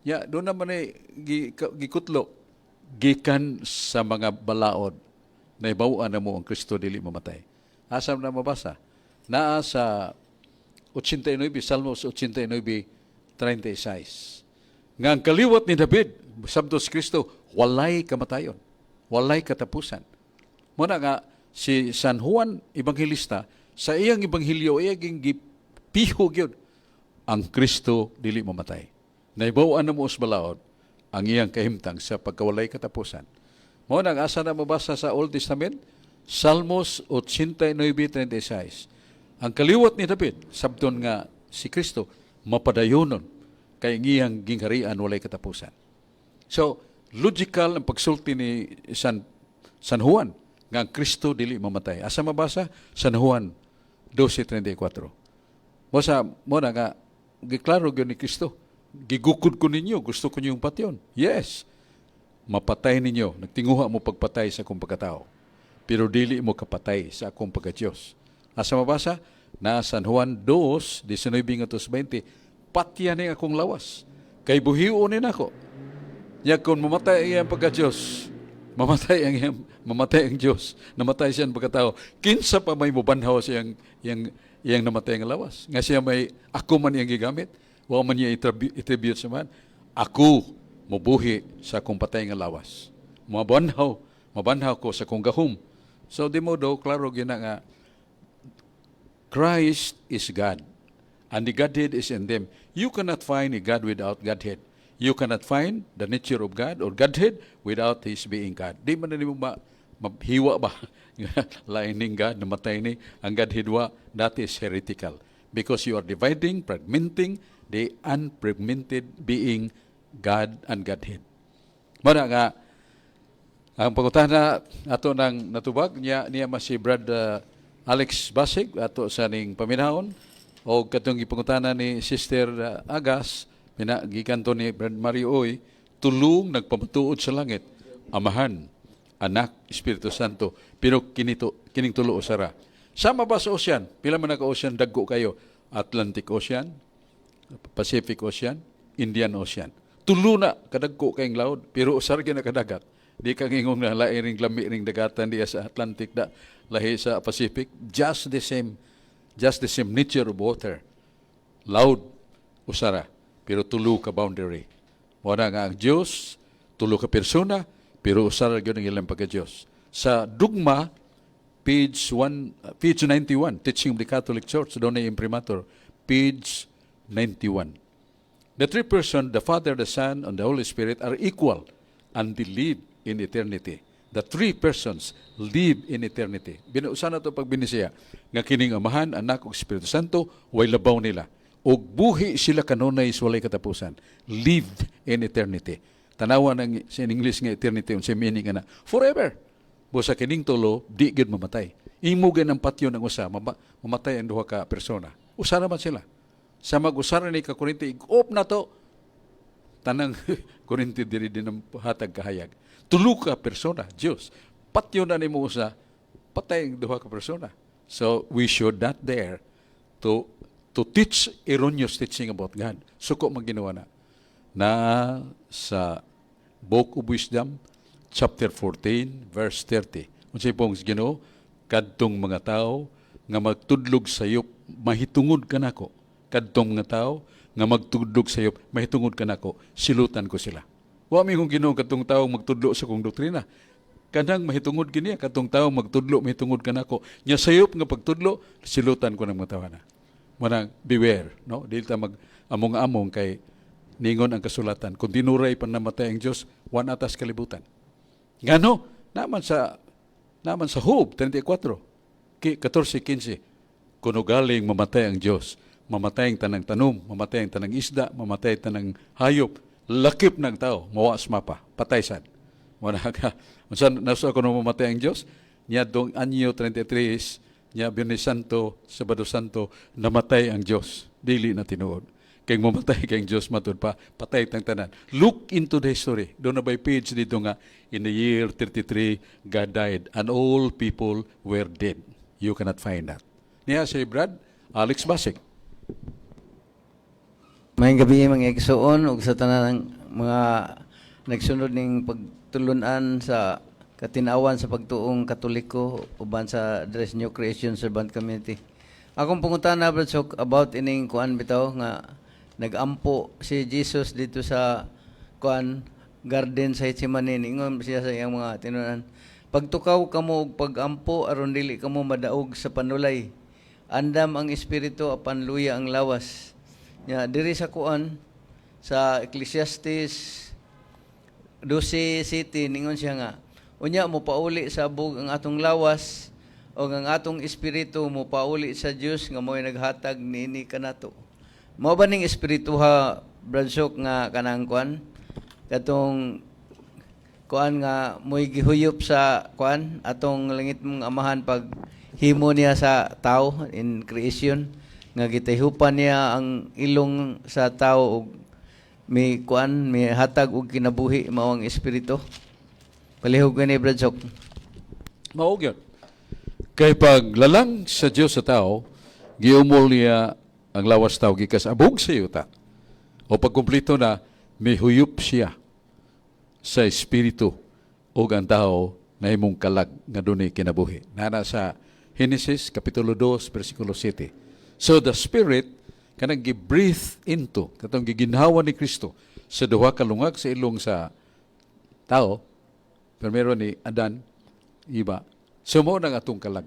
Ya, doon naman ay gikutlo gikan sa mga balaod na ibawaan na mo ang Kristo dili mamatay. Asa na mabasa? Naa sa 89, Salmos 89, 36. Nga ang kaliwat ni David, sabdos Kristo, walay kamatayon, walay katapusan. Muna nga, si San Juan Evangelista, sa iyang ebanghelyo, iyang gipiho gyud ang Kristo dili mamatay. Nahibaw-an na mo sa balaod ang iyang kahimtang sa pagkawalay katapusan. Mao nang asa na mabasa sa Old Testament? Salmos 89:36. Ang kaliwat ni David, sabton nga si Kristo, mapadayonon kay ang iyang gingharian walay katapusan. So, logical ang pagsulti ni San Juan nga ang Kristo dili mamatay. Asa mabasa? San Juan 12:34. Mo sa mo na nga giklaro gyud ni Kristo. Gigukod ko ninyo, gusto ko ninyong patyon. Yes. Mapatay ninyo, nagtinguha mo pagpatay sa akong pagkatao. Pero dili mo kapatay sa akong pagka-Diyos. Asa mabasa? Na San Juan 2, 19 ngadto 20, patya ni akong lawas. Kay buhion ni nako. Nya kung mamatay ang iyang pagka-Diyos, mamatay ang Diyos, namatay siya ang pagkatao. Kinsa pa may mubanhaw sa iyang namatay nga lawas? Nga siya may ako man iyang gigamit, wa man niya i-tribute sa man. Ako mubuhi sa akong patay nga lawas. Mabanhaw, mabanhaw ko sa akong gahom. So di mo do klaro gyud na nga Christ is God, and the Godhead is in them. You cannot find a God without Godhead. You cannot find the nature of God or Godhead without His being God. Di man na nimo mahiwa ba? Lain ning God, namatay ni, ang Godhead wa, that is heretical. Because you are dividing, fragmenting the unfragmented being God and Godhead. Muna nga, ang pangutana ato nang natubag niya niya mas si Brad Alex Basig ato sa ning paminahon o katong gipangutana ni Sister Agas mina gikan to ni Brad Mario Oy, tulong nagpamatuod sa langit, Amahan, Anak, Espiritu Santo, pero kinito kining tulo usara. Sama ba sa ocean? Pila man ka ocean dagko kayo? Atlantic Ocean, Pacific Ocean, Indian Ocean. Tulo na kadagko kayong laod, pero usar gyud na kadagat. Di ka ingong na lahi ring lami ring dagatan diya sa Atlantic da, lahi sa Pacific. Just the same nature of water. Loud, usara, pero tulo ka boundary. Mao na nga ang Diyos, tulo ka persona, pero usara gyud ang ilang pagka-Diyos. Sa dugma, page 1, page 91, Teaching of the Catholic Church, Donne Imprimatur, page 91. The three persons, the Father, the Son, and the Holy Spirit, are equal and they live in eternity. The three persons live in eternity. Binuusan na ito pag binisiya, nga kining Amahan, Anak, ug Espiritu Santo, way labaw nila. Og buhi sila kanunay sa walay katapusan. Lived in eternity. Tanawa ng sa English nga eternity, unsay meaning nga na, forever. Busa kining tulo, di gyud mamatay. Imo gyud ang patyon ang usa, mamatay ang duha ka persona. Usa naman sila. Sa mag-usara ni ka kuryente, i-off na to. Tanang kuryente diri din ang hatag kahayag. Tulo ka persona, Diyos. Patyon na nimo usa, patay ang duha ka persona. So we should not dare to teach erroneous teaching about God. Suko man ginawa na. Na sa Book of Wisdom, chapter 14, verse 30. Unsay pong Ginoo, kadtong mga tao nga magtudlog sayop, mahitungod kanako. Kadtong mga tao nga magtudlog sayop, mahitungod kanako, silutan ko sila. Wa mi kung Ginoo kadtong tao magtudlo sa kong doktrina. Kanang mahitungod kiniya kadtong tao magtudlo mahitungod kanako. Nya sayop nga pagtudlo, silutan ko ng mga tawana. Manang beware, no? Dili ta mag among-among kay ningon ang kasulatan. Kung tinuray pa namatay ang Dios, wa na tas kalibutan. Ngano? Naman sa Job 34, 14, 15. Kuno galing mamatay ang Dios, mamatay ang tanang tanom, mamatay ang tanang isda, mamatay ang tanang hayop, lakip ng tao, mawa sa mapa, patay sad. Wala ka. Unsa nasa kuno mamatay ang Dios? Niya dong anyo 33, niya Biyernes Santo, Sabado Santo, namatay ang Dios. Dili na tinuod. Kay mamatay kay ang Dios matud pa, patay tang tanan. Look into the history. Doon na by page dito nga, in the year 33, God died and all people were dead. You cannot find that. Niya si Brad Alex Basik. Maayong gabi, mga igsoon ug sa tanan mga nagsunod ning pagtulunan sa Katinawan sa Pagtuong Katoliko uban sa Dress New Creation Servant Community. Akong pangutana, Brad Sok, about ining kuan bitaw nga nagampo si Jesus dito sa kuan garden sa Gethsemane. Ingon siya sa iyang mga tinunan, "Pagtukaw kamo og pagampo aron dili kamo madaog sa panulay. Andam ang espiritu apan luya ang lawas." Nya diri sa kuan sa Ecclesiastes 12:7, ningon siya nga unya mo pauli sa abog ang atong lawas o ang atong espiritu mo pauli sa Dios nga mo'y naghatag niini kanato. Mao ba ning espiritu ha, Brad Sok, nga kanang kuan katong kuan nga mo'y gihuyop sa kuan atong langit mong Amahan pag himo niya sa tao in creation, nga gitahupan niya ang ilong sa tao ug may kuan, may hatag og kinabuhi, mao ang espiritu? Palihog kani, Brad Sok. Mao gyud. Kay paglalang sa Dios sa tao, giumol niya ang lawas tao gikas abog sa yuta. O pagkumpleto na, mihuyop siya sa espiritu ug ang tao nahimong kalag nga dunay kinabuhi. Nana sa Genesis kapitulo 2 bersikulo 7. So the spirit kanang gi-breathe into, katong giginhawa ni Kristo sa duha ka lungag sa ilong sa tao, primero ni Adan, iba. So mao nang atong kalag.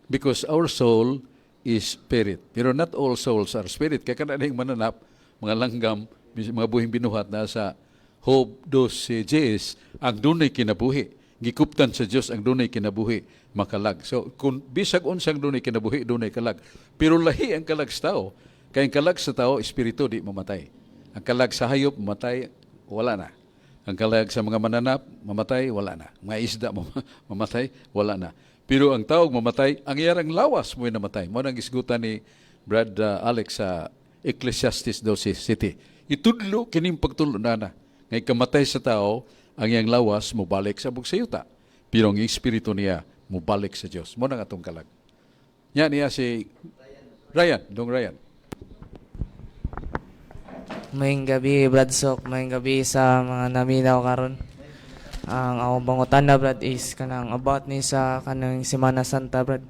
Because our soul is spirit. Pero not all souls are spirit. Kaya kana ning mananap, mga langgam, mga buhing binuhat na sa Job 12, ang dunay kinabuhi. Gikuptan sa Dios ang dunay kinabuhi makalag. So kung bisag unsang dunay kinabuhi, dunay kalag. Pero lahi ang kalag sa tao. Kay ang kalag sa tao, espiritu, di mamatay. Ang kalag sa hayop, mamatay, wala na. Ang kalag sa mga mananap, mamatay, wala na. Mga isda, mamatay, wala na. Pero ang tao mamatay, ang iyang lawas mo'y namatay. Mao nang gisgutan ni Brad Alex sa Ecclesiastes 12:7. Itudlo kining pagtulo na na. Ngay kamatay sa tao, ang iyang lawas mobalik sa abog sa yuta. Pero ang espiritu niya mobalik sa Dios. Mao nang atong kalag. Nya niya si Ryan, dong Ryan. Maayong gabi, Brad Sok. Maayong gabi sa mga naminaw karon. Ang akong pangutana, Brad, is kanang about ni sa kanang Semana Santa, Brad.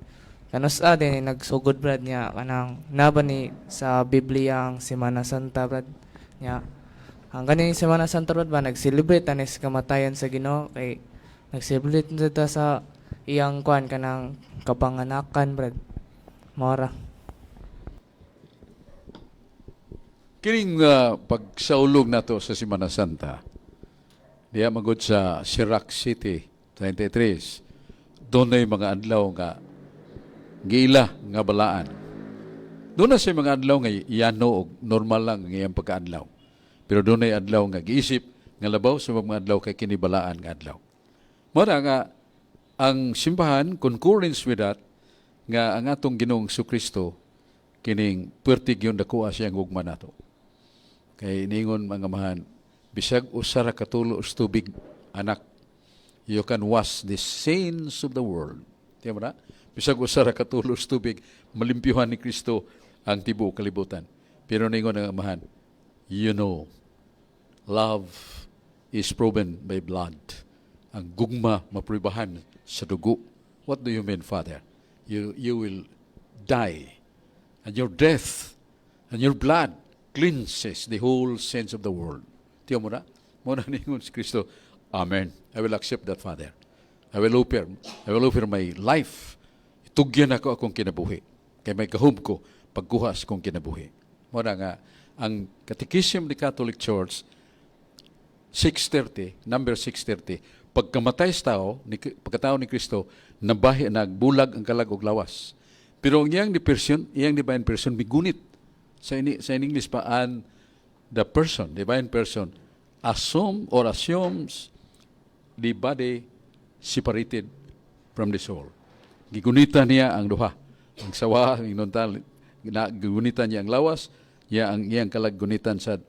Kanus-a din nagsugod, Brad, niya kanang naba ni sa Biblia ang Semana Santa, Brad? Nya ang kaning Semana Santa, Brad, ba nag-celebrate ani sa kamatayan sa Ginoo, kay nag-celebrate ta sa iyang kuan kanang kapanganakan, Brad? Mao ra. Kining pagsaulog nato sa Semana Santa, diya magod sa Sirac City, 33, dunay mga adlaw nga giila nga balaan. Doon na sa mga adlaw nga yano og normal lang ang iyang pagkaadlaw. Pero dunay adlaw nga giisip nga labaw sa mga adlaw kay kini balaan nga adlaw. Mao na nga ang simbahan concurrence with that nga ang atong Ginoong Kristo kining puwerte gyud dakoa siyang gugma nato. Kay ningon mga amahan, "Bisag usa ra ka tulo sa tubig, anak, you can wash the sins of the world." Di ba na? Bisag usa ra ka tulo sa tubig, malimpyuhan ni Kristo ang tibuok kalibutan. Pero ningon ang amahan, "Love is proven by blood." Ang gugma maprubahan sa dugo. "What do you mean, Father?" "You will die. And your death and your blood cleanses the whole sins of the world." Tiyo mo na? Mao na ningon si Kristo, "Amen. I will accept that, Father. I will offer my life. Itugyan ako akong kinabuhi. Kay may gahom ko pagkuha sa akong kinabuhi." Mao na nga, ang Catechism of the Catholic Church, 630, number 630, pagkamatay sa tao, ni, pagkatao ni Kristo, nabahi, nagbulag ang kalag og lawas. Pero ang iyang ni person, iyang divine person, migunit. Sa in English pa, and the person, divine person, assume or assumes the body separated from the soul. Gigunitan niya ang duha. Ang sawa, ingon ta, na, gigunitan niya ang lawas, niya ang iyang kalag gunitan sa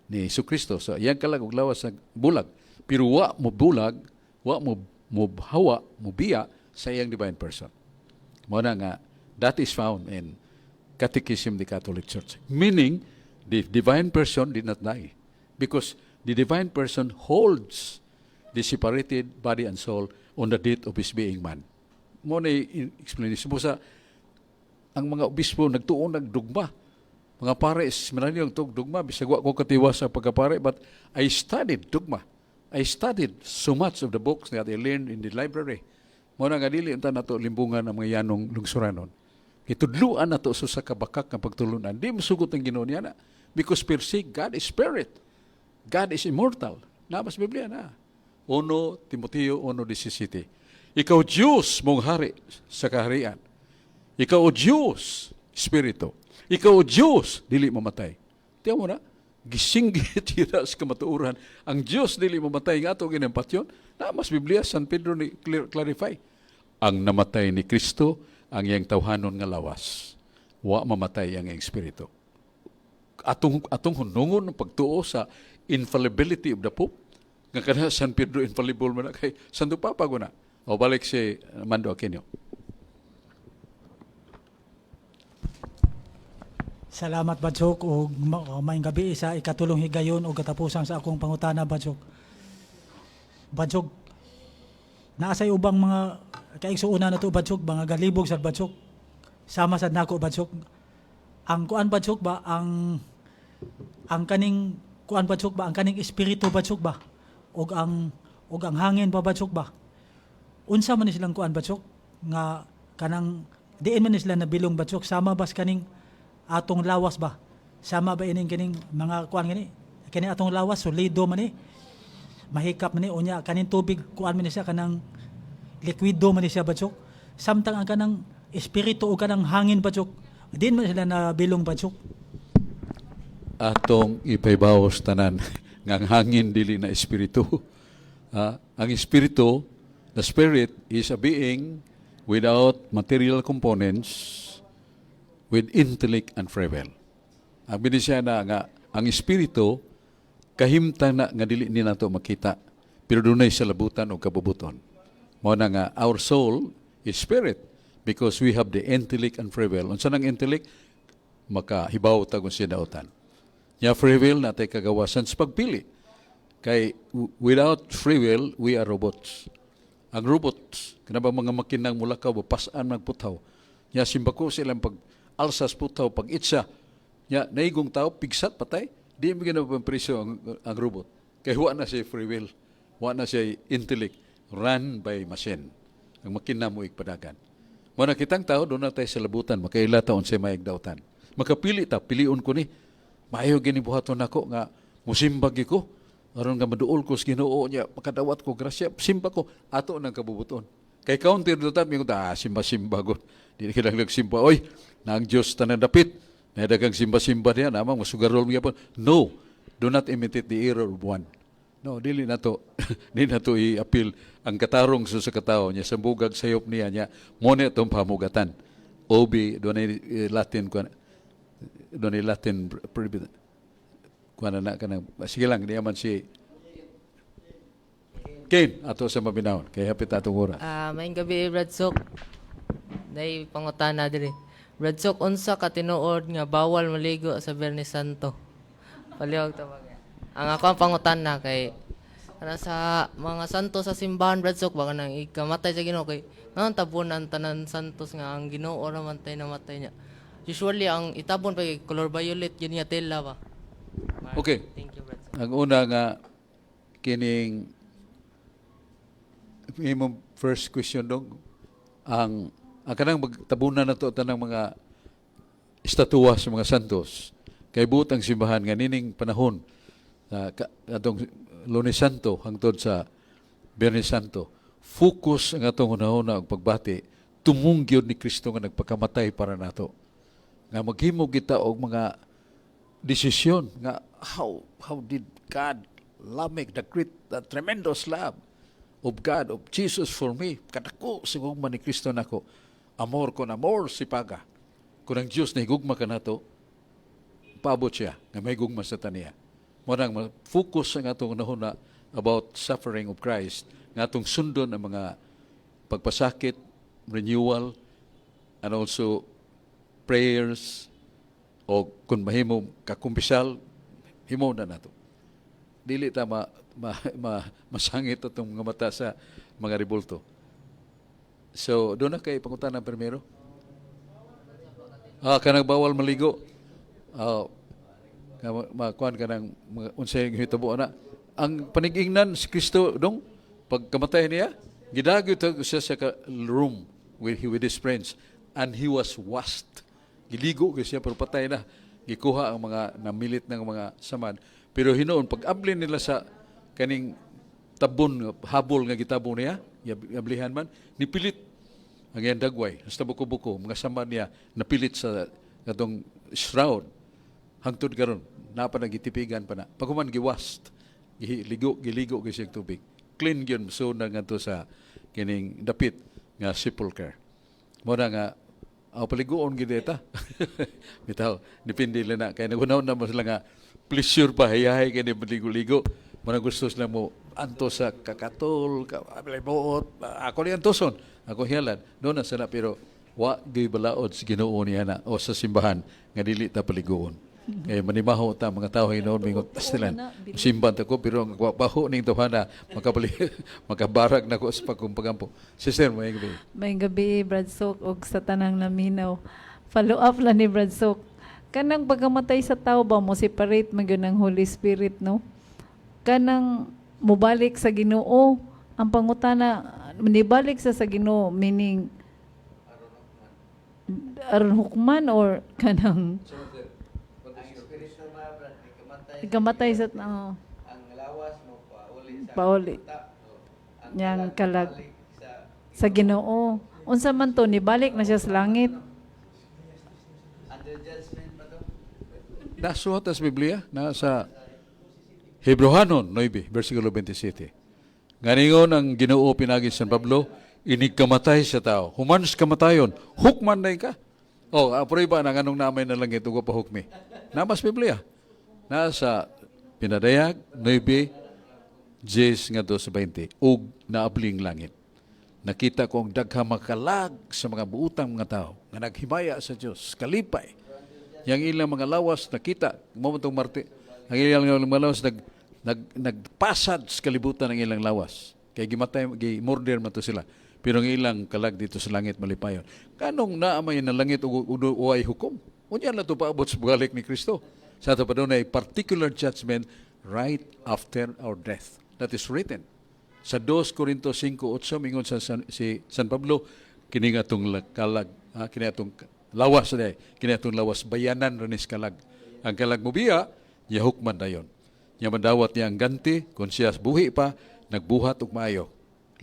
ni Hesus Kristo. So iyang kalag og lawas sa bulag. Pero wa mo bulag, wa mo mo hawa, mo biya sa iyang divine person. Mao na nga that is found in Catechism of the Catholic Church. Meaning, the divine person did not die. Because the divine person holds They separated body and soul on the death of his being man. Mao na explanation mo sa ang mga obispo nagtuon nagdugma. Mga pare, seminaryo ang tuog dugma. Bisag wa ko katiwas sa pagkapare, but I studied dugma. I studied so much of the books that I learned in the library. Mao na nga dili unta nato limbungan ang mga yanong lungsuranon. Gitudluan nato sa kabakak nga pagtulunan. Di mosugot ang Ginoo niya na. Because per se, God is spirit. God is immortal. Naa sa Biblia na. 1 Timoteo 1:17. Ikaw Diyos mong hari sa kaharian. Ikaw o Diyos, Espiritu. Ikaw o Diyos, dili mamatay. Tiyan mo na, gisinggit tira sa kamatuoran. Ang Diyos dili mamatay nga ato ginampatyon. Naa sa Biblia, San Pedro ni clear, clarify. Ang namatay ni Kristo, ang iyang tawhanon nga lawas. Wa mamatay ang iyang espiritu. Atong hunungon ng pagtuo sa infallibility of the Pope. Nga kana San Pedro infallible man na kay Santo Papa guna. O balik si Mando Aquino. Salamat, Badsok, ug maayong gabi sa ikatulong higayon ug katapusan sa akong pangutana, Badsok. Badsok, naa say ubang mga kaigsuonan nato, Badsok, mga galibog sa Badsok. Sama sad nako, Badsok. Ang kuan, Badsok, ba, ang kaning kuan, Badsok, ba, ang kaning espiritu, Badsok, ba ug ang hangin ba, Badsok, ba, unsa man ni silang kuan, Badsok, nga kanang diin man ni sila nabilong, Badsok? Sama bas kaning atong lawas ba? Sama ba ining kining mga kuan gani? Kini atong lawas solido man ni, mahikap man ni. Unya kaning tubig, kuan man ni siya, kanang likwido man ni siya, Badsok, samtang ang kanang espiritu o kanang hangin, Badsok, diin man sila nabilong, Badsok? Atong ipaybawas tanan nga ang hangin dili na espiritu. Ah, ang espiritu, the spirit is a being without material components, with intellect and free will. Ang binisya na nga ang espiritu kahimtang na nga dili ni nato makita pero dunay sa labutan o kabubuton. Mao na nga our soul is spirit because we have the intellect and free will. Unsa nang intellect? Makahibaw ta kung sinautan. Nya free will natay kagawasan sa pagpili. Kay without free will, we are robots. Ang robots, kana ba mga makinang mulakaw, pasan magputaw. Nya simbako silang pag alsas putaw, pag itsa. Nya naigong tao, pigsat patay. Di mo ginawa ang robot. Kay wa na siya free will. Wa na siya intellect. Run by machine. Ang makina mo igpadagan. Mao na kitang tao, doon na tayo sa labutan, makaila ta unsay maayong dautan. Makapili ta, piliun ko ni. Maayo gini buhaton nako nga musimbag ko. Aron nga maduol ko sa Ginoo niya, makadawat ko grasya, simba ko ato nang kabubuton. Kay counter do ta mingon ta, ah, simba-simba gud. Di na kinahanglan simba. Oy, na ang Dios tanan dapit. Na daghang simba-simba diya namang masugarol mo gyapon. No, do not imitate the error of one. No, dili na to i-appeal ang katarong sa katao niya sa bugag sayop niya niya mo na itong pamugatan. Obi doon Latin ko, doon Latin kuan na kanang, sige lang, niya man si Kane ato sa maminawon kay hapit atong oras. Ah, maayong gabi, Brad Sok. Day pangutana diri. Brad Sok, unsa ka tinuod nga bawal maligo sa Biyernes Santo? Palihog tawag. Ang ako ang pangutana kay kana sa mga santo sa simbahan, Brad Sok, baka nang ikamatay sa Ginoo, kay nganong tabunan tanan santos nga ang Ginoo ra man tay namatay niya? Usually ang itabon pa kay color violet yun nga tela ba. Okay. Thank you, Brad Sok. Ang una nga kining imong first question dong, ang kanang magtabunan na to tanang mga estatuwa sa mga santos kay buot ang simbahan nga nining panahon na atong Lunes Santo hangtod sa Biyernes Santo, focus ang atong hunahuna og pagbati tumong gyud ni Kristo nga nagpakamatay para nato, nga maghimo kita og mga desisyon nga how did God love me, the great, the tremendous love of God, of Jesus for me. Kadako sa gugma ni Kristo nako. Amor con amor se paga. Kung ang Dios nahigugma ka nato, paabot siya nga may gugma sa taniya. Mao nang focus ang atong hunahuna about suffering of Christ, nga atong sundon ang mga pagpasakit, renewal, and also prayers, o kung mahimo kakumpisal, himo na nato. Dili ta masangit atong mga mata sa mga ribulto. So, doon na kay pangutana primero. Ah, kanang bawal maligo. Ah, nga makuan ka ng mga unsay hitabo na. Ang panigingnan si Kristo dong pagkamatay niya, gidagyo siya sa room with his friends and he was washed. Giligo gyud siya pero patay na. Gikuha ang mga namilit ng mga samad. Pero hinuon pag abli nila sa kaning tabon nga habol nga gitabon niya, ablihan man, nipilit ang iyang dagway, sa buko-buko, mga samad niya napilit sa katong shroud hangtod karon naa pa nagitipigan pa na paghuman giwast, giligo, giligo gyud siyang tubig, clean gyud. So na ngadto sa kining dapit nga sepulchre mo na nga aw paliguon gid eta. Bitaw, depende lang na kay nagunaw na mo sila nga pleasure pa, hayahay kay ni maligo-ligo mo na, gusto sila mo anto sa kakatol ka buot ako ni antoson ako hiyalan doon na sila, pero wa gyud balaod sa Ginoo niya na o sa simbahan nga dili ta paliguon. Kay manimaho ta mga tao hinuon, mingot pastilan. Simban ta ko pero ang baho ning tawhana makabali makabarag na ko sa pagkumpagampo. Sister, may gabi. May gabi, Brad Sok, og sa tanang naminaw. Follow up lang ni Brad Sok. Kanang pagkamatay sa tao ba, mo separate man gyud ang Holy Spirit, no? Kanang mobalik sa Ginoo, ang pangutana, nibalik sa Ginoo, meaning aron hukman or kanang Ang espiritu ba, Brad, ni kamatay kamatay sa tao? Ang lawas mo pauli sa Pauli. Ang Yang kalag. balik sa Sa Ginoo. Unsa man to, nibalik na siya sa langit? Under judgment pa to. Nasuhat sa Biblia na sa Hebrohanon 9 versikulo 27. Nganingon ang Ginoo pinagi San Pablo, inig kamatay sa tao. Human sa kamatayon, hukman na ka. Oh, prueba na nganong namay na langit ug pa hukmi. Namas Biblia. Nasa Pinadayag 9 10 ngadto sa 20 ug naabling langit. Nakita ko ang daghang makalag sa mga buutang mga tao nga naghimaya sa Dios, kalipay. Yang ilang mga lawas nakita, mo tong Marte, ang ilang mga lawas nag nag nagpasad sa kalibutan ang ilang lawas. Kay gimatay, gi-murder man to sila. Pero ang ilang kalag dito sa langit malipayon. Kanong naamay na langit ug uay hukom? Unya na to paabot sa balik ni Kristo. Sa ato pa doon ay particular judgment right after our death. That is written. Sa 2 Corinto 5:8 mingon sa si San Pablo, kini nga atong kalag, kini atong lawas day, kini atong lawas bayanan ra ni sa kalag. Ang kalag mobiya, yahukman dayon. Nya mandawat niya ang ganti kung siya buhi pa nagbuhat og maayo.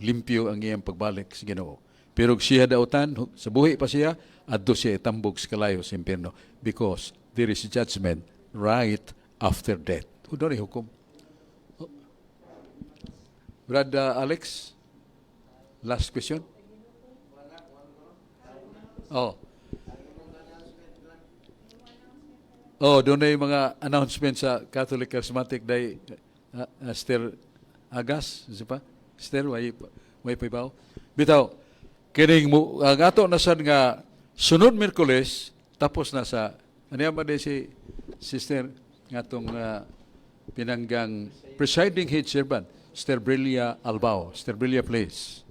Limpyo ang iyang pagbalik sa Ginoo. Pero kung siya dautan sa buhi pa siya, adto siya itambog sa kalayo sa impierno because there is judgment right after death. Doon ay hukom. Brad Alex, last question. Oh. Oh, doon na yung mga announcement sa Catholic Charismatic Day, Esther Agas, si pa? Esther, way pa ibaw? Bitaw, kining mo, ang ato na sad nga sunod Miyerkules, tapos na sa, ano yan ba di si Sister nga atong pinanggang presiding head servant, Sister Brilia Albao. Sister Brilia, please.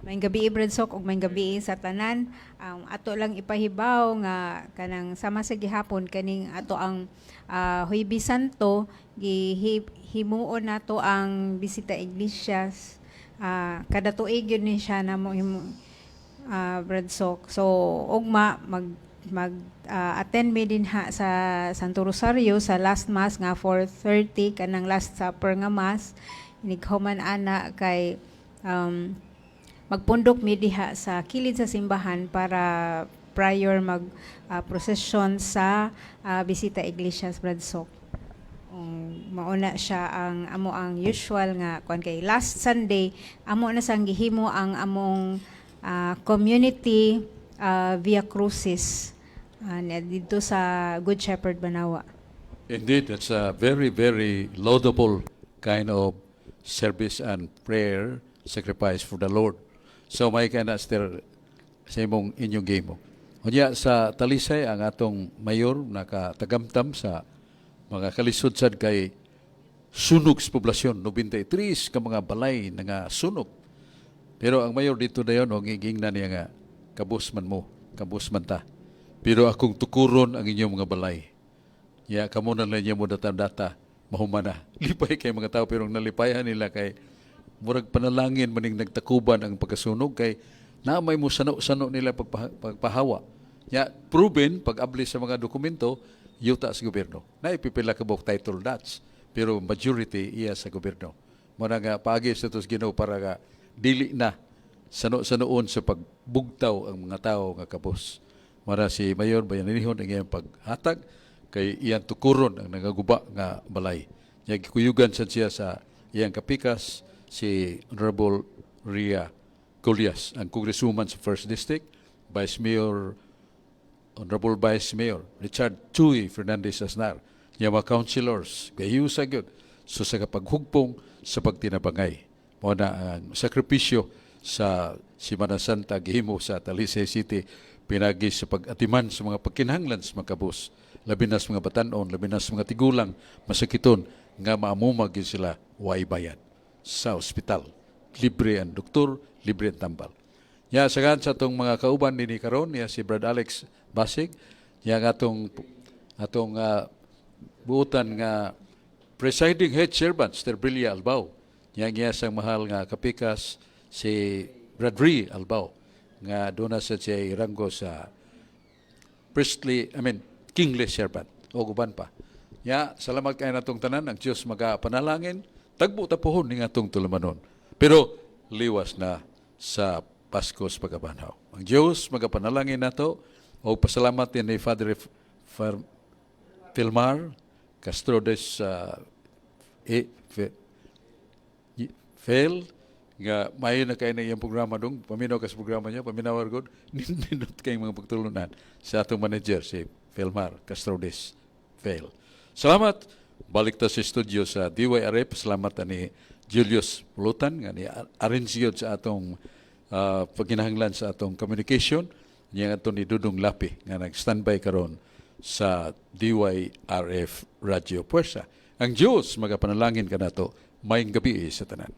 Maayong gabi, Brad Sok, ug maayong gabi sa tanan. Ato lang ipahibaw nga kanang sama sa gihapon kaning ato ang Huwebes Santo gihimuon nato ang Bisita Iglesias. Kada tuig yun ni siya na mo himo, Brad Sok. So ugma mag mag attend mi dinha sa Santo Rosario sa last mass nga 4:30, kanang last supper nga mass. Inighuman ana kay magpundok mi diha sa kilid sa simbahan para prior mag procession sa Bisita Iglesias, Brad Sok. Mauna siya ang amo ang usual nga kuan kay last Sunday amo na sang gihimo ang among community Via Crucis didto sa Good Shepherd Banawa. Indeed, that's a very, very laudable kind of service and prayer sacrifice for the Lord. So may ka na, Esther, sa imong inyong game mo. Unya sa Talisay, ang atong mayor nakatagamtam sa mga kalisod sad kay sunog sa poblasyon, 93 ka mga balay na nga sunog. Pero ang mayor dito na yun, ang gingnan niya nga, "Kabus man mo, kabus man ta. Pero akong tukuron ang inyong mga balay. Ya, kamo na lang niya mo data-data, mahuman na." Lipay kay mga tao, pero ang nalipayan nila kay murag panalangin maning nagtakuban ang pagkasunog kay naamay mo sano-sano nila pagpahawa. Ya, proven pag abli sa mga dokumento, yuta sa gobyerno. Naipipila ka buok title dots, pero majority iya sa gobyerno. Muna nga paagi sa tos Ginoo para nga dili na sano-sanoon sa pagbugtaw ang mga tao nga kabus. Mara si Mayor bayanihon ang iyang paghatag kay iyang tukuron ang nagaguba nga balay. Nya gikuyugan sad siya sa iyang kapikas, si Honorable Ria Golias, ang congresswoman sa First District, Vice Mayor, Honorable Vice Mayor Richard Chuy Fernandez Asnar, niya mga councilors, gahiusa gyud so sa paghugpong sa pagtinabangay. Mao na ang sakripisyo sa Semana Santa gihimo sa Talisay City pinagi sa pag-atiman sa mga pagkinahanglan sa mga kabus, labi na sa mga batanon, labi na sa mga tigulang, masakiton, nga maamumag gyud sila way bayad sa ospital. Libre ang doktor, libre ang tambal. Ya, sagan sa atong mga kauban dinhi karon, ya si Brad Alex Basig, ya ang atong buutan nga presiding head servant, Sister Brilia Albao. Ya ang iya sang mahal nga kapikas, si Brad Lee Albao, nga doon na sa siya ranggo sa priestly, I mean, kingly servant o uban pa. Ya, salamat kay natong tanan, ang Diyos magapanalangin, tagbo ta pohon ning atong tulumanon. Pero liwas na sa Pasko sa pagkabanhaw. Ang Diyos magapanalangin nato o pasalamat din ni Father Filmar Castrodes Fail nga maayo na kay na iyang programa dong paminaw ka sa programa niya, paminawar god, nindot kay mga pagtulunan sa atong manager, si Filmar Castrodes Fail. Salamat. Balik ta sa studio sa DYRF. Salamat ni Julius Pulutan nga ni arrange yun sa atong pagkinahanglan sa atong communication niya ato ni Dudong Lapi nga nag-standby karon sa DYRF Radio Puwersa. Ang Diyos magapanalangin kanato. Maayong gabi sa tanan.